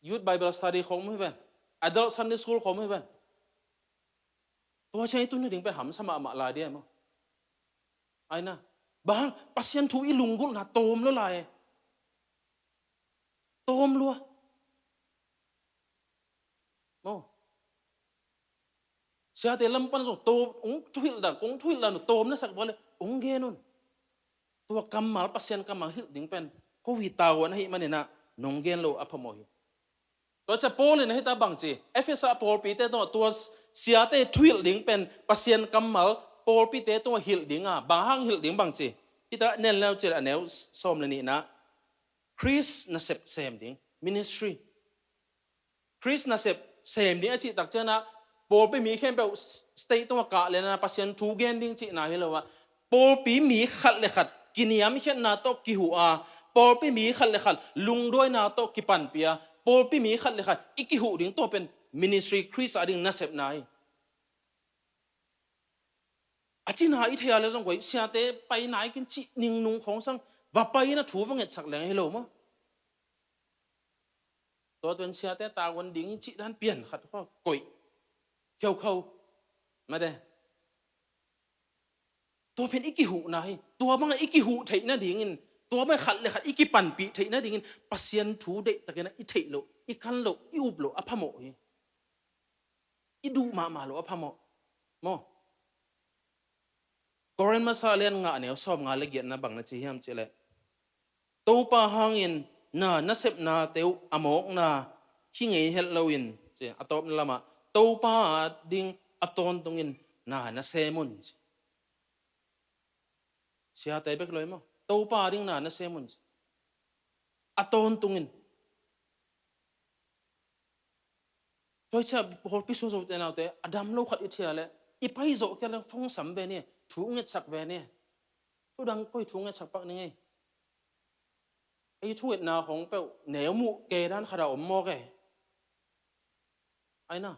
Youth Bible Study khawng mu hi ven. Adult Sunday School khawng mu hi ven. Tua ciang i tun nading pen hamsa mahmah lai dia maw? Ai na. Bang, Pasian thu i lunggulhna tawm lua lai e. Tawm lua. Maw? Siate lam pan zong tawm, hong thuhilh dan, kong thuhilh dan uh tawm na sak vua le, hong gen un. Tua kammal, Pasian kammal hilh ding pen ko hi tavuan ahih manin ah nong gen lo a phamawh hi. Tua ciang Paul in ah hita bang ci, Efesa pawlpite tungah tua siate thuhilh ding pen Pasian kammal pawlpite tungah hilh ding a, bang hang hilh ding bang ci. Hita nen leu ci le a neu sawm le nihna, Khrist nasep sem ding, ministry. Khrist nasep sem ding a cih tak ciangin ah, pawlpi mi khempeuh stage tungah kah le na Pasian thu gen ding cihna hi lo a, pawlpi mi khat le khat kiniamkhiatna tawh kihuh a, pawlpi mi khat le khat lungduaina tawh kipanpih a, pawlpi mi khat le khat i kihuh ding tua pen ministry, Khrist a ding nasepna hi. A cihna i thei a le zong koi siate pai nai kin cih ningnung khawng sang va pai in a thu va ngetsak leng hi lo maw? Tua tuan siate tavuan ding in cih dan pian khat khaw koih khiaukhau mate. Tua pen i kihuhna hi. Tua bangin i kihuh theih nadingin, tua bangin khat le khat i kipanpih theih nadingin Pasian thu deihtakin ah i theih loh, i kan loh, i up loh a phamawh hi. I duh mahmah loh a phamawh maw? Korin masa lian nga a neu sawm nga le giatna bang na ci hiam cih leh, Topa hangin na nasepnate uh a mawkna hi ngei het loin, ci, a tawpna lamah Topa a ding a tawntungin na na sem un, ci. Siate bek lo hi maw? Topa a ding na na sem un, ci. A tawntungin. Tua hi ciah pawlpi sung zo te naute, a dam lo khat i thei leh i pai zawh kei leng fong sam ve ni, thu ngetsak ve ni. Thu dang koi thu ngetsak pak ning ei. Ei thu ngetna hong peuh neu muh kei dan khat a om mawk e. Aina.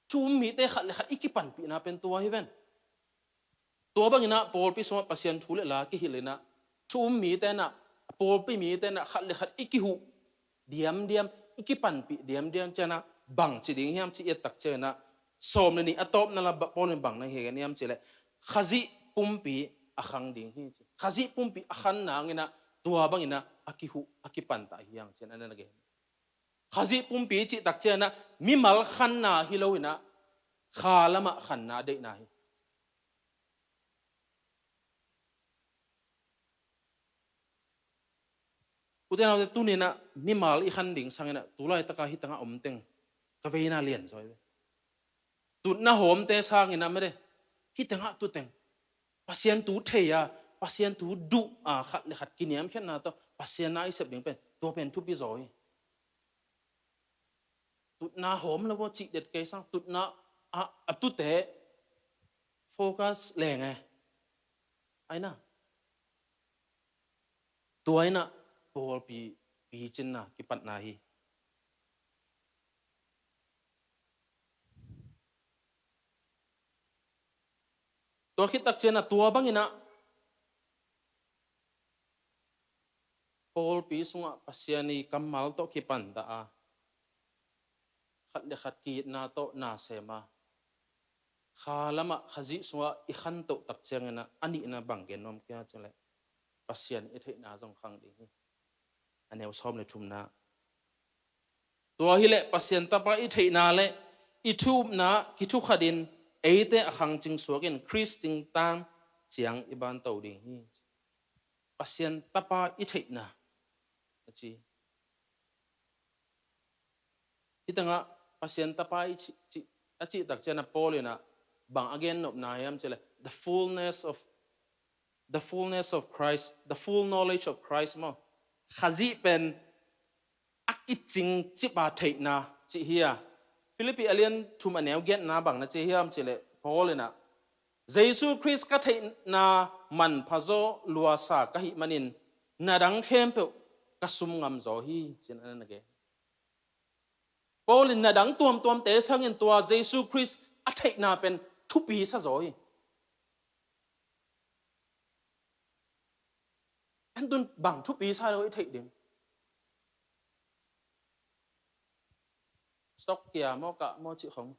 Thu um mite khat le khat i kipanpihna pen tua hi ven. Tua bangin ah pawlpi sungah Pasian thu le la kihilh in ah, thu um mite in ah, pawlpi mite in ah khat le khat i kihuh diamdiam, i kipanpih diamdiam ciang ah bang ci ding hiam ci i et tak ciangin ah, sawm le nih a tawpna la Paul in bang na gen hiam cih leh, Khazih pumpi a khang ding hi ci. Khazih pumpi a khan nangin ah tua bangin ah a kihuh, a kipantah hi hang ci-in a na gen. Khazih pumpi cih tak ciangin ah mimal khanna hi loin ah kha lamah khanna deihna hi. U te nau te, tuni-in ah mimal i khan ding sangin ah tu laitaka hih tengah om teng ka veina lian zaw hi ve. Tutna hawmte sangin ah mede, hih tengah tu teng Pasian thu thei a, Pasian thu duh a, khat le khat kiniamkhiatna tawh Pasian na i sep ding pen, tua pen thupi zaw hi. Tutna hawm lo a cih det kei sang, tutna a, a tute focus leng e. Aina. Tua in ah pawlpi picinna kipatna hi. Tua khit tak ciang ah tua bangin ah pawlpi sungah Pasian i kammal tawh kipantah a, khat le khat ki-itna tawh na sem a, kha lamah Khazih sungah i khantoh tak ciangin ah a nihna bang gen nuam ka hia cih leh, Pasian i theihna zong khang ding hi. A neu sawm le thumna. Tua hi leh Pasian Tapa i theihna le i thu upna kithukhatin eite a khangcing suakin Khrist tungtang ciang i banto ding hi. Pasian Tapa i theihna a ci. Hih tengah Pasian Tapa i ci, ci, a cih tak ciang ah Paul in ah bang a gen nopna hiam cih leh, the fullness of, the fullness of Christ, the full knowledge of Christ maw. Khazih pen a kicing cip a theihna cih hi a. Philippi a lian thum a neu giatna bang na ci hiam cih leh Paul in ah, Jesu Khrist ka theihna manpha zaw luasa ka hih manin na dang khempeuh ka sum ngam zaw hi, ci-in a na gen. Paul in na dang tuamtuamte sangin tua Jesu Khrist a theihna pen thupi sa zaw hi. En tun bang thupi sa lo i theih ding? Stock kia maw, kah maw cih khong.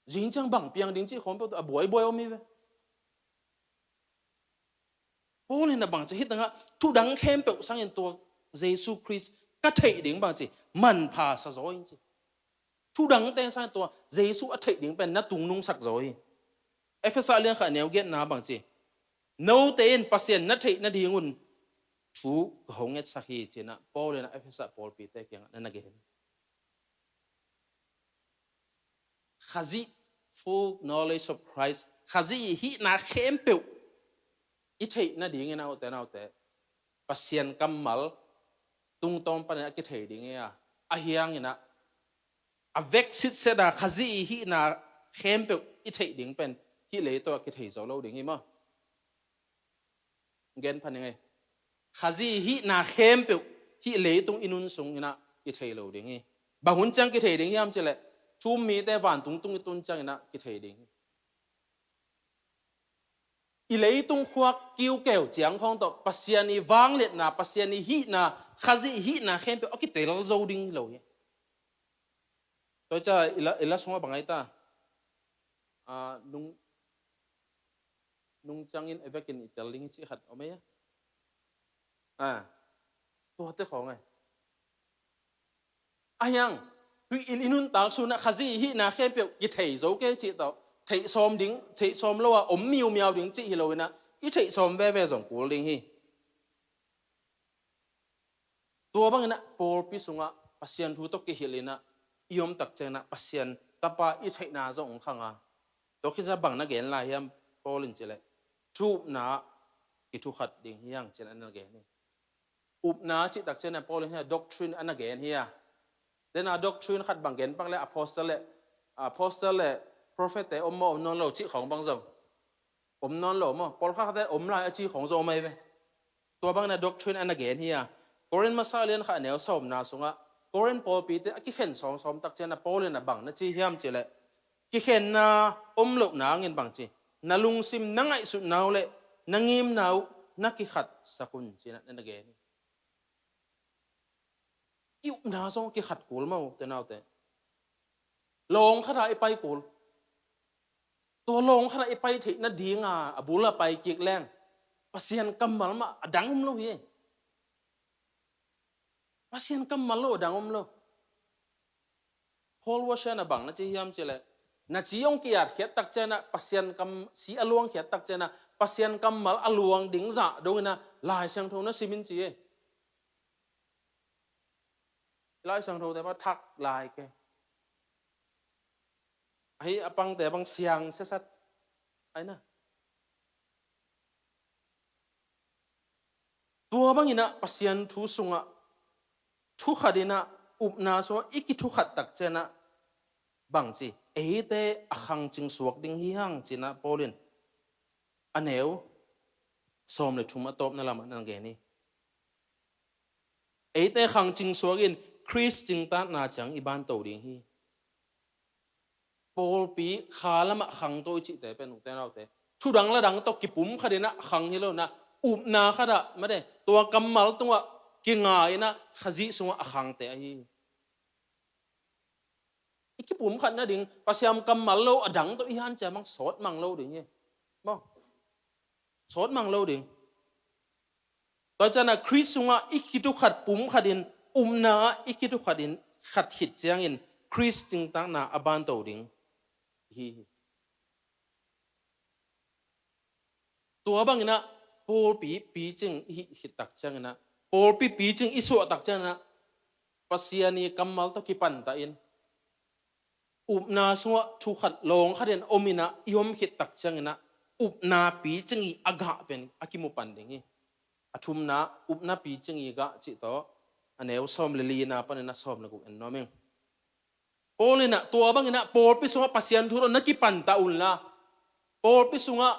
Zing ciang bang piang ding cih khong peuh a buaibuai om hi ve. Paul in a bang ci, hih tengah thu dang khempeuh sangin tua Jesu Khrist ka theih ding bang ci, manpha sa zaw in ci. Thu dangte sangin tua Jesu a theih ding pen na tungnungsak zaw hi. Efesa lian khat neu giatna bang ci, note in Pasian na theih nadingun thu ka hong ngetsak hi, ci-in ah Paul in ah Efesa pawlpite kiangah na na gen. Khazih, full knowledge of Christ, Khazih i hihna khempeuh i theih nadingin ah, u te nau te, Pasian kammal tungtawn panin a kithei ding hi a, ahi hangin ah a vek sitset a Khazih i hihna khempeuh i theih ding pen hih lei tawh a kithei zo lo ding hi maw. Gen pha ning ei. Khazih i hihna khempeuh hih leitung i nun sungin ah kithei lo ding hi. Bang hun ciang kithei ding hiam cih leh, thu um mite vantung tung i tun ciangin ah kithei ding hi. I leitung khuak kiukeu ciang khawng tawh Pasian i vangliatna, Pasian i hihna, Khazih i hihna khempeuh a kitel zo ding hi lo hi. Tua hi ciah i la, i la sungah bang ai ta? Ah, nung, nung ciangin a vekin i tel ding hi cih khat om ei a. Ah, tuate khawng ai. Ahi hang, tua i, i nuntak sungah Khazih i hihna khempeuh kithei zo kei cih tawh, theih sawm ding, theih sawm lo a om miumiau ding cih hi loin ah, i theih sawm veve zong kul ding hi. Tua bangin ah pawlpi sungah Pasian thu tawh kihilh in ah i om tak ciangin ah Pasian Tapa i theihna zong hong khang a. Tua khit ciang bang na gen lai hiam Paul in cih leh, thu upna ah kithukhat ding hi hang, ci-in a na gen hi. Upna cih takciang a Paul in hi a doctrine a na gen hi a. Dena doctrine khat bang gen pak le apostle le, apostle le prophet te om maw om nawn lo cih khawng bang zong om nawn lo maw. Pawlkhat khat te om lai a cih khawng zong om ahi ve. Tua bangin a doctrine a na gen hi a. Korin masa lian khat a neu sawmna sungah Korin pawlpite a kikhen sawmsawm takciang a Paul in a bang na ci hiam cih leh, kikhenna om loh nangin bang ci, na lungsim na ngaihsutna uh le na ngimna uh na kikhatsak un ci-in a na gen hi. I upna zong kikhat kul maw, ute naute? Lawng khatah i pai kul. Tua lawng khatah i pai theih nadinga a bul a pai kik leng Pasian kammal mah a dang om lo hi. Pasian kammal lo a dang om lo. Paul Washer na bang na ci hiam cih leh, na ci hong ki-at khiat takciang a Pasian kam, si a luang khiat takciang a Pasian kammal a luang ding zah dongin a Lai Siangtho na sim in ci hi. Lai Siangtho te bang thak lai ke. Ahi a pangte bang siang siasat. Ai na. Tua bangin a Pasian thu sungah thukhat in a upna sungah i kithukhat takciang a bang ci, eite a khangcing suak ding hi hang ci-in a Paul in a neu sawm le thum a tawpna lamah na gen hi. Eite khangcing suak in Khrist cingtakna ciang i banto ding hi. Pawlpi kha lamah khangto i cihte pen, ute naute, thudang ladang tawh kipum khat in a khang hi lo in a, upna khatah mate, tua kammal tungah kinga in a Khazih sungah a khangte ahi hi. I kipum khat nading Pasian kammal lo a dang tawh i hanciam hang sawt mang lo ding hi. Maw? Sawt mang lo ding. Tua ciang a Khrist sungah i kithukhat pum khat in, upna ah i kithukhat in khat khit ciangin Khrist cingtakna a banto ding hi hi. Tua bangin a pawlpi picing i hih khit takciangin a, pawlpi picing i suah takciangin a, Pasian i kammal tawh kipantah in upna sungah thukhat lawng khat in om in a i om khit takciangin a, upna picing i a gah pen a kimu pan ding hi. A thumna, upna picing i gah cih tawh a neu sawm le lina panin a sawm le guk en nuam ing. Paul in a tua bangin a pawlpi sungah Pasian thu tawh na kipantah unla, pawlpi sungah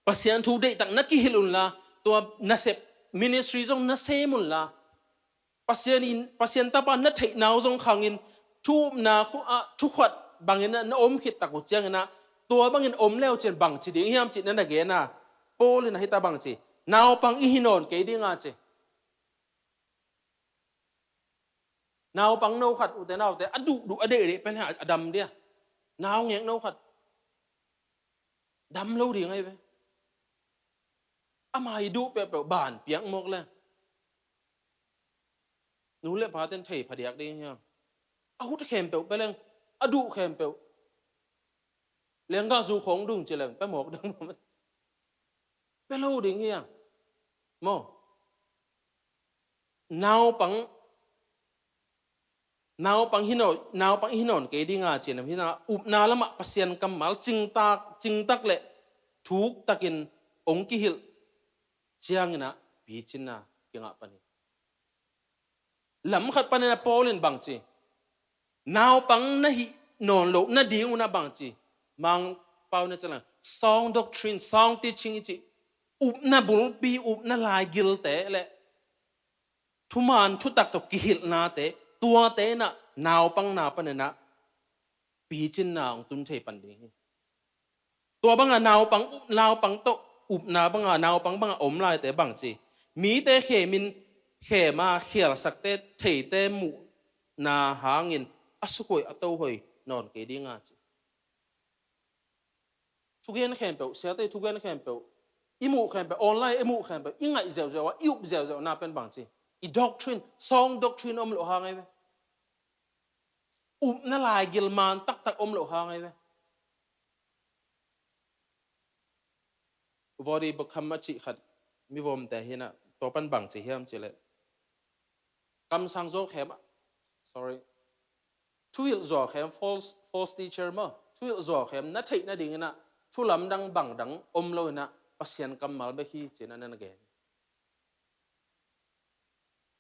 Pasian thu deihtak na kihilh unla, tua nasep ministry zong na sem unla, Pasian in, Pasian tapa na theihna uh zong khangin, thu upna khua ah thukhat bangin a na om khit tak uh ciangin a, tua bangin om leu cin bang ci ding hiam cih na na gen a, Paul in a hita bang ci, naupang i hi nawn kei ding a ci. Naupang no khat, ute naute, a duhduh a deihdeih pen a dam dia. Naungek no khat dam lo ding ahi ve. Ama i duh peuhpeuh ban piak mawk le, nu le paten thei phadiak ding hiam? A hut khempeuh pe leng, a duh khempeuh. Lenggah zu khawng dung ci leng pe mawk ding. Pe lo ding hiam? Maw? Naupang, naupang hi nawn, naupang hi nawn kei ding a ci-in a, hi na, upna lamah Pasian kammal cingtak, cingtak le thuktakin hong kihilh ciangin a picinna kingah pan hi. Lam khat panin a Paul in bang ci, naupang na hih nawn loh nading un a bang ci, Mangpau na ci leng sound doctrine, sound teaching i cih, upna bulpi, upna laigilte le thuman thutak tawh kihilhnate, tuate in a naupangna panin a picinna hong tun thei pan ding hi. Tua banga naupang, naupang tawh upna banga naupang banga om laite bang ci, mite khemin khema khialsakte theite muhna hangin a sukhuai a tohoi nawn kei ding a ci. Thugen khempeuh, siate thugen khempeuh, i muh khempeuh, online i muh khempeuh, i ngaih zeuhzeuh a, i up zeuhzeuh na pen bang ci, i doctrine, sound doctrine om loh hang ahi ve. Upna laigil man taktak om loh hang ahi ve. Vodi Bakham a cih khat mivomte hi na, tua pan bang ci hiam cih leh, kamsang zawh khem, sorry, thuhilh zawh khem, false, false teacher maw, thuhilh zawh khem na theih nadingin a, thu lamdang bangdang om lo in a, Pasian kammal bek hi ci-in a na gen.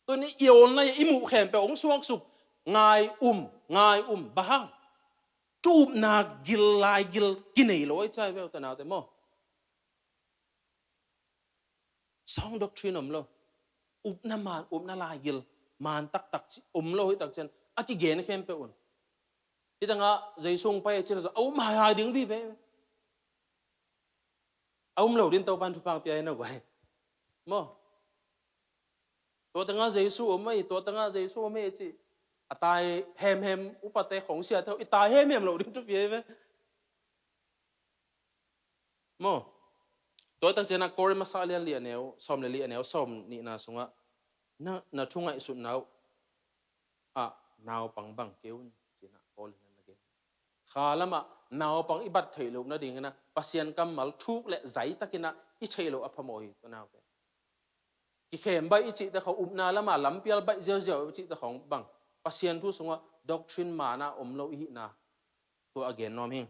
Tuni i on lai i muh khempeuh hong suaksup. Ngai um, ngai um, bang hang? Tu upna gil lai gil kinei lo ahi ciai ve, ute naute maw. Song doctrine om lo. Upna man, upna lai gil man taktak ci om lo hi tak cian a kigen khempeuh un. Hi tangah Jesu hong pai a cil zo a um haihai ding vive. A um lo din Topan thupha pia in a guai. Maw. Tua tangah Jesu om ei, tua tangah Jesu om ei ci. A tai hemhem upate khong siate ho i tai hemhem lo ding thupi ei ve. Maw. Tua tak cianah Korin masa a lian li a neu sawm le li a neu sawm nihna sungah na, na thu ngaihsutna uh ah naupang bang kei un, cinah Paul in a na gen. Kha lamah naupang i bat theih loh nadinginah Pasian kammal thuk le zaitakinah i theih loh a phamawh hi, tua naute. Kikhem baih i cihte khong, upna lamah lampial baih ziauziau i cihte khong bang Pasian thu sungah doctrine mana om lo i hihna tua a gen nuam hi.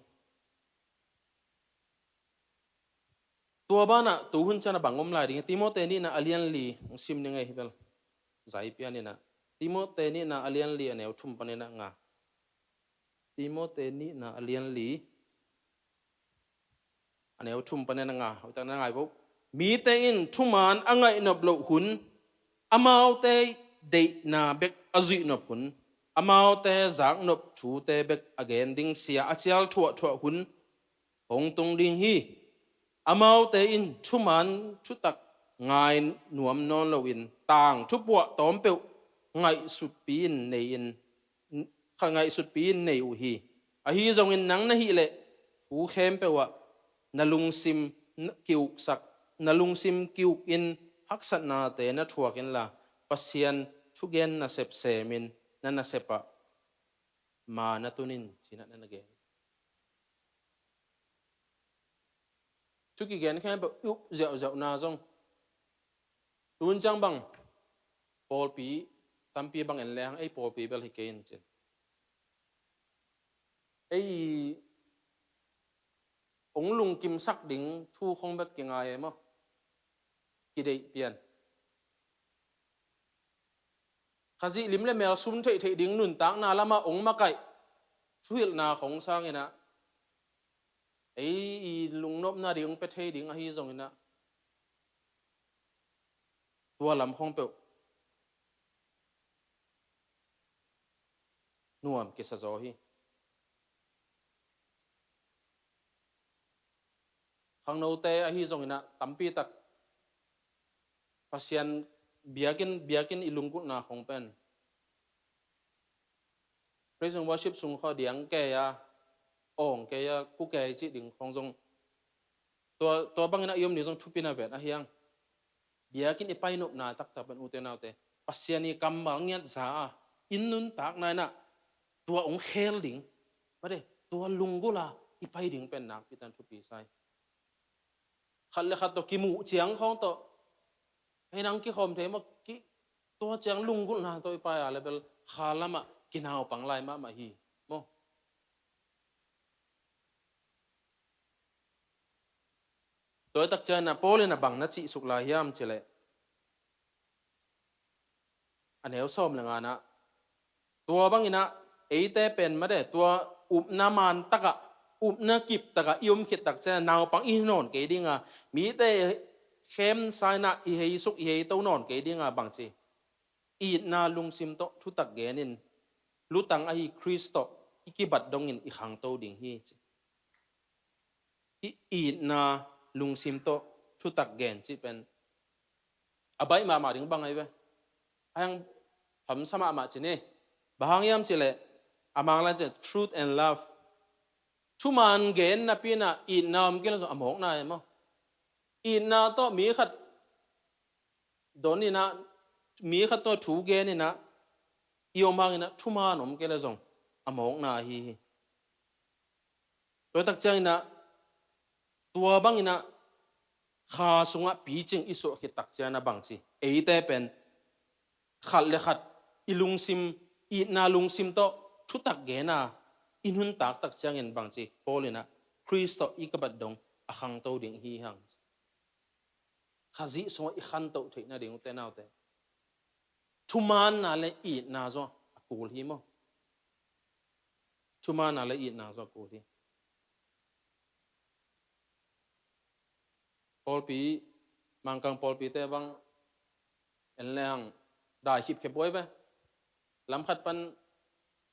Tua banah tuhun cianah bang om lai ding hi, Timote nihna a lian li hong sim ning ei hi bel. Zai pianinah Timote nihna a lian li a neu thum paninah nga. Timote nihna a lian li a neu thum paninah nga. Hoihtak na ngai vo. Mite in thuman a ngaihnop loh hun, amaute deihna bek a zuihnop hun, amaute zaknop thute bek a gen ding sia a cial thuahthuah hun hong tung ding hi. Amaute in thuman thutak ngai nuam nawn loin tang thupuah tawmpeuh ngaihsutpi in nei in, kha ngaihsutpi in nei uh hi. Ahi zongin nang na hih leh thu khempeuh ah na lungsim ki-uksak, na lungsim ki-uk in haksatnate na thuak inla Pasian thugen nasep semin na nasepah ma na tunin cinah na na gen. Thu kigen khempeuh i up ziauziauna zong tun ciang bang pawlpi tampi bang en lehang ei pawlpi bel hi kei in cin. Ei ong lungkimsak ding thu khong bek kingai e maw? Kideih pian. Khazih lim le mel sum theihtheih ding nuntakna lamah ong makaih thuhilhna khong sanginah ei i lungnopna ding ong pia thei ding ahi zonginah tua lam khong peuh nuam kisa zaw hi. Khangnote ahi zonginah tampitak Pasian biakinn, biakinn i lunggulhna khong pen praise and worship sung khaw diang kei a, awng kei a, ku kei cih ding khong zong tua, tua bangin a i om ni zong thupina vet ahiang. Biakinn i painopna taktak pen ute naute Pasian i kammal ngiat za a inn nuntakna inah tua ong khel ding, mate, tua lunggulh a i pai ding pen nakpi tan thupi sa hi. Khat le khat tawh kimuh ciang khawng tawh hei nang kikhawm thei maw, ki, tua ciang lunggulhna tawh i pai a le bel kha lamah kinaupang lai mahmah hi maw? Tua i tak cianah Paul in a bang na cihsuk lai hiam cileh a neu sawm le nganah tua banginah eite pen mate tua upna man takah upna kip takah i om khit tak cianah naupang i hi nawn kei dinga mite khem sa inah i heisuk i heito nawn kei dinga bangci itna lungsim tawh thutak genin lutang ahi Khrist tawh i kibat dongin i khangto ding hi ci. Hih itna lungsim tawh thutak gen cih pen a baih mahmah ding bang ahi ve. A hiang phamsa mahmah ci ni. Bang hang hiam cihleh a Mangkang ciah truth and love. Thuman gen napi inah itna om kei le zong a mawkna hi maw? Itna tawh mi khat don inah mi khat tawh thu gen inah i om hanginah thuman om kei le zong a mawkna ahi hi. Tua tak cianginah tua banginah kha sungah picing i suah khit tak cianah bangci eite pen khat le khat i lungsim, itna lungsim tawh thutak gena i nuntak tak ciangin bangci Paul inah Khrist tawh i kibat dong a khangto ding hi hang. Khazih sungah i khantoh theih nading ute naute. Thumaanna le itna zong a kul hi maw? Thumaanna le itna zong a kul hi. Pawlpi, Mangkang pawlpite bang en leng dai khipkhep huai ve. Lam khat pan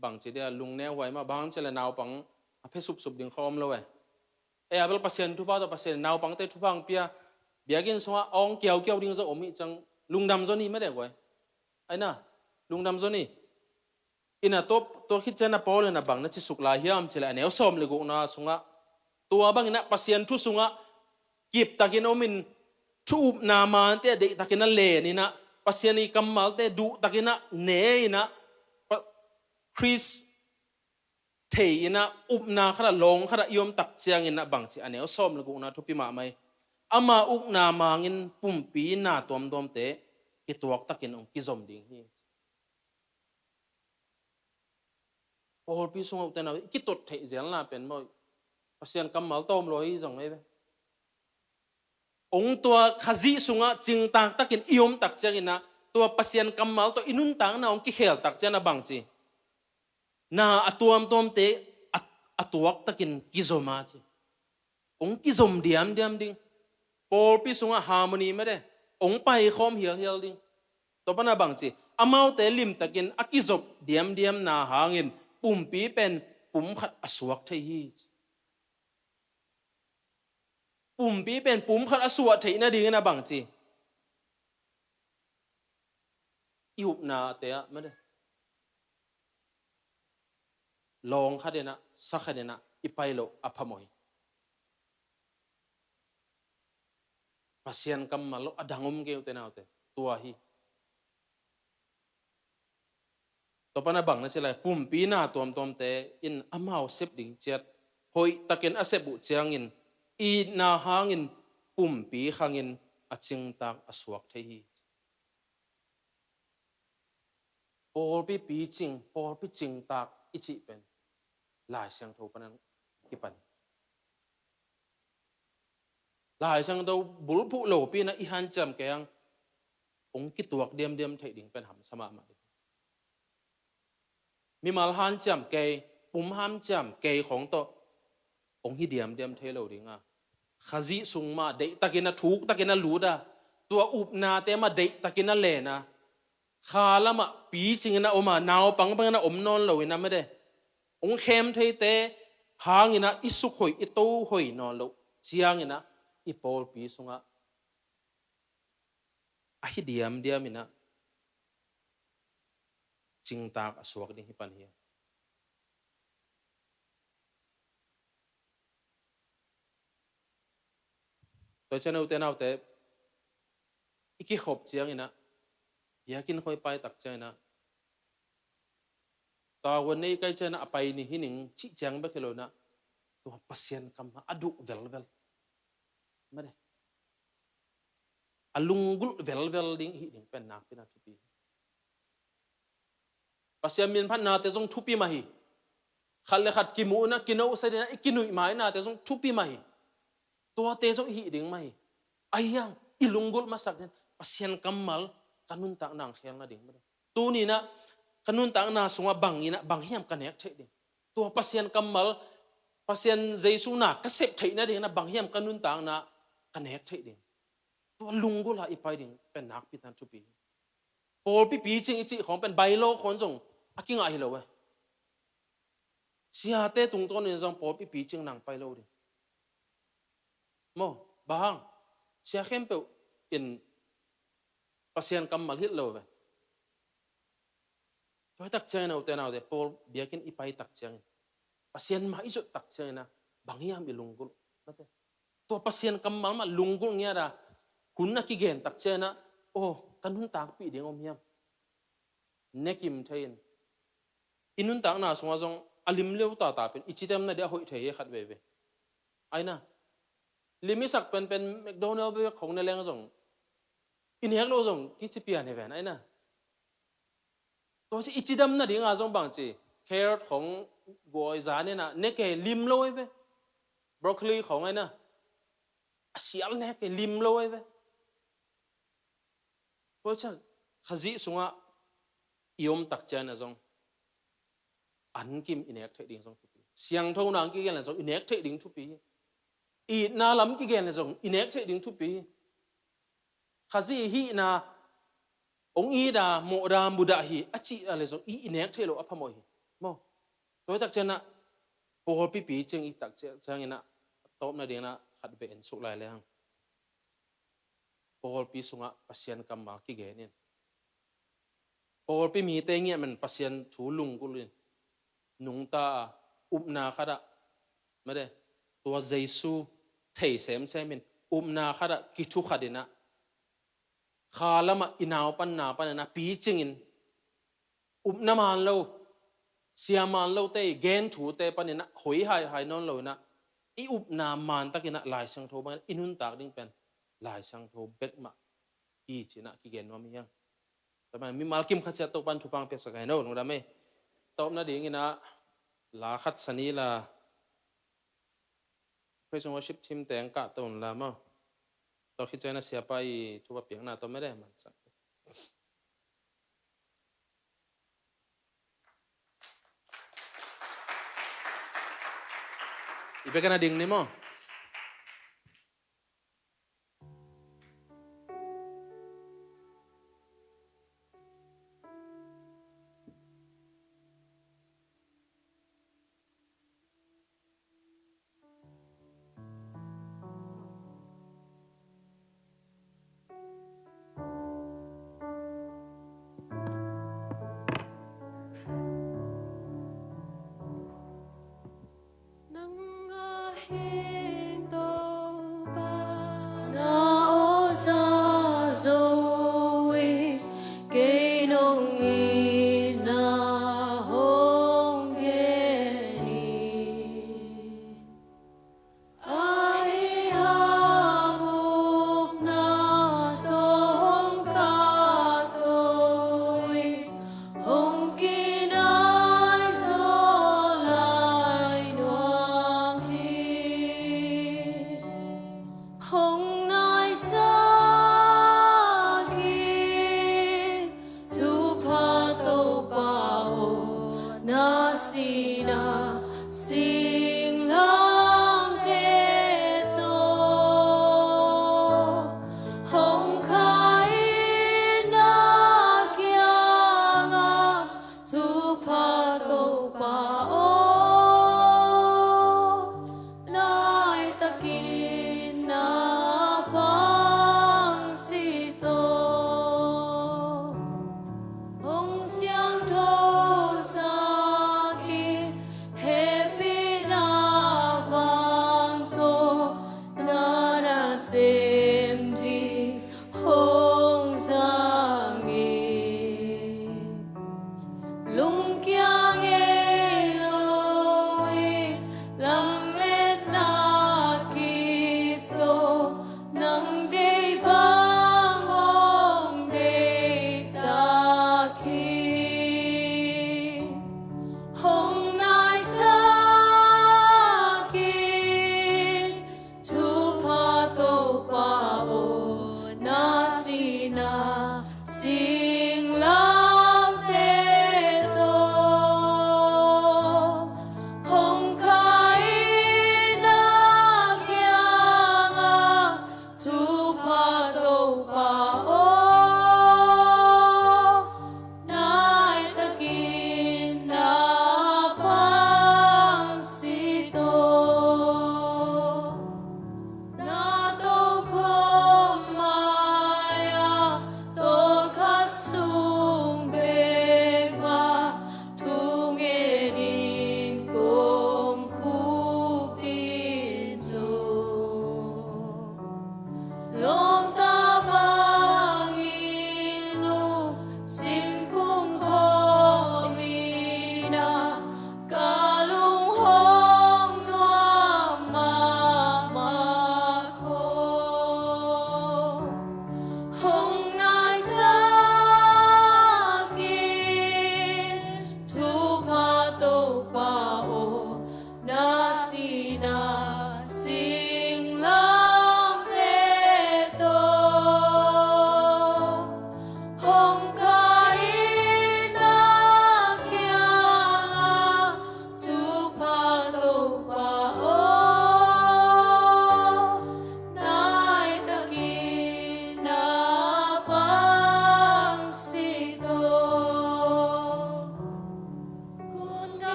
bangci dia lungneu huai mah, bang ci le naupang a phe supsup ding khawm lo ve. E a bel Pasian thupha tawh Pasian naupangte thupha hong pia, biakinn sungah awng kiaukiau ding zong om hi ciang lungdam zaw ni mah dek huai. Aina, lungdam zaw ni. Ina tua, tua khit ciang a Paul in a bang na ci suk lai hiam ci le a neu sawm le gukna sungah, tua bangin a Pasian thu sungah kiptakin omin, thu upna mante a deihtakin a len in a, Pasian i kammalte duhtakin a ne in a, Pa-, Khrist thei in a, upna khat a, lawng khat a i om tak ciangin a bangci a neu sawm le gukna thupi mahmah hi. Ama ukna mangin pumpi na tuamtuamte kituaktakin hong kizom ding hi. Pawlpi sungah ute nau, i kitot theih zelna pen maw, Pasian kammal tawm lo hi zong ei ve. Hong tua Khazih sungah cingtak takin i om tak ciangin a, tua Pasian kammal tawh i nuntakna hong kikhel tak ciangin a bangci, na a tuamtuamte a, a tuaktakin kizom a ci. Hong kizom diamdiam ding. Pawlpi sungah harmony mede, hong paikhawm hialhial ding. Tua pan a bangci, amaute limtakin a kizop diamdiamna hangin pumpi pen pum khat a suak thei hi. Pumpi pen pum khat a suah theih nadingin a bangci, i upnate ah mede, lawng khat in a, sa khat in a i pai loh a phamawh hi. Pasian kammal lo a dang om kei ute naute, tua hi. Tua pan a bang na ci lai, pumpi na tuamtuamte in amau sep ding ciat hoihtakin a sep uh ciangin, itna hangin pumpi khangin a cingtak a suak thei hi. Pawlpi picing, pawlpi cingtak i cih pen Lai Siangtho panin kipan. Lai Siangtho bulphuh lopi in a i hanciam kei ang, hong kituak diamdiam theih ding pen hamsa mahmah ding. Mimal hanciam kei, pum hanciam kei khong tawh hong hi diamdiam thei lo ding a, Khazih sung mah deihtakin a, thuktakin a lut a, tua upnate mah deihtakin a len a, kha lamah picingin a om a, naupang bangin a om nawn lo in a mede, hong khem theite hangin a i sukhoih, i tohoih nawn loh ciangin a, i pawlpi sungah a hi diamdiam in a, cingtak a suak ding hi pan hi. Tua ciang ute naute, i kikhop ciangin a, biakinn khawng i pai tak ciangin a, tavuan nei kai ciangin a, a pai ni hi ning cih ciang bek hi lo in a, tua Pasian kammal a duh velvel, mede, a lunggulh velvel ding i hih ding pen nakpi in a thupi hi. Pasian minphatnate zong thupi mah hi. Khat le khat kimuhna, kinohsakna, i kinuihmainate zong thupi mah hi. Tuate zong i hih ding mah hi. Ahi hang i lunggulh masak ding, Pasian kammal ka nuntakna ah khel nading mah ding. Tuni in a ka nuntakna sungah bang in a, bang hiam ka nek theih ding? Tua Pasian kammal, Pasian Jesu na ka sep theih nading in a, bang hiam ka nuntakna ka nek theih ding? Tua lunggulh a i pai ding pen nakpi in a thupi hi. Pawlpi picing i cih khong pen bailo khong zong a kingah hi lo e. Siate tungtawn in zong pawlpi picing nang pai lo ding. Maw, bang hang, sia khempeuh in Pasian kammal hilh lo ve. Tua hi tak ciangin a ute naute, pawl biakinn i pai tak ciangin, Pasian mah i zuat tak ciangin a, bang hiam i lunggulh? Mate. Tua Pasian kammal mah lunggulh ngiat a, hun a kigen tak ciangin a, aw, ka nuntakpih ding om hiam? Ne kim thei in. I nuntakna sungah zong a lim lio tata pen i cidamna ding a hoih thei hi khat veve. Aina, lim i sak penpen McDonald bek khong ne leng zong, i nek lo zong kici pian hi ven, aina. Tua ci i cidamna dinga zong bangci, carrot khong guai zan ina ne kei lim lo ei ve. Broccoli khong aina, a sial ne kei lim lo ei ve. Tua ciang Khazih sungah i om tak ciangin ah zong ankim i nek theih ding zong thupi hi. Siangtho nang kigen le zong i nek theih ding thupi hi. Itna lam kigen le zong i nek theih ding thupi hi. Khazih hihna hong it a, mawhna mudah hi a cih a le zong i, i nek theih loh a phamawh hi. Maw? Tua hi tak ciangin ah pawlpi picing i tak ciangin ah tawpna dingin ah khat beh en suk lai lehang, pawlpi sungah Pasian kammal kigen in, pawlpi mite ngiat man Pasian thu lunggulh in, nungta a, upna khat ah, mate, tua Jesu thei semsem in, upna khat ah kithukhat in ah, kha lamah i naupan na panin ah picing in, upna man lo, siam man lote i gen thute panin ah hoi haihai nawn lo in ah, i upna man takin ah Lai Siangtho bangin i nuntak ding pen Lai Siangtho bek mah hi ci-in ah kigen nuam hi hang. Tua manin mimal kim khat ciat Topa'n thupha piaksak hen aw, lungdam ei. Tawpna dingin ah la khat sa ni la, Praise and Worship team teng kah to un la maw. Tua khit ciangin ah siapa i thupha piakna tawh mede mansak. I bek a na ding ni maw. Nang a hing Topa na awza zo hi, kei nong itna hong gen hi. Ahi hang upna tawh hong kahto hi, hong kinai zaw lai nuam hi.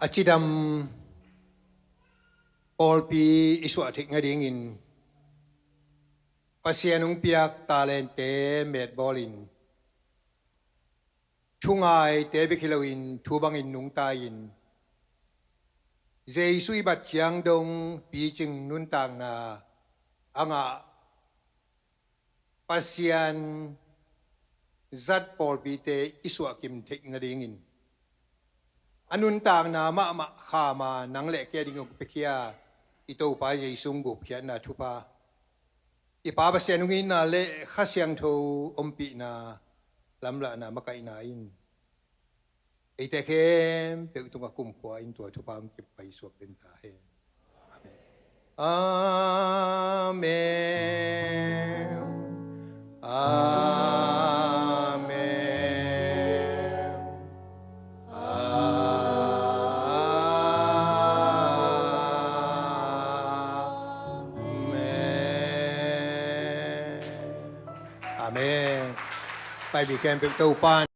A cidam pawlpi i suah theih nadingin Pasian hong piak talente metbawlin, thungaite bek hi loin thu bangin nungta-in, Jesu i bat ciang dong picing nuntakna a ngah Pasian zat pawlpite i suahkim theih nadingin, a nuntakna mahmah khama nang le kei ading hong piakhia i Topa Jesu hong gupkhiatna thupha, i Pa Pasian hong itna le Kha Siangtho ompihna, lamlahna, makaihna in eite khempeuh tungah kumkhua in tua thupha hong kipaisuak den ta hen. Amen. Amen. Amen. Amen. Pai mi khempeuh Topa'n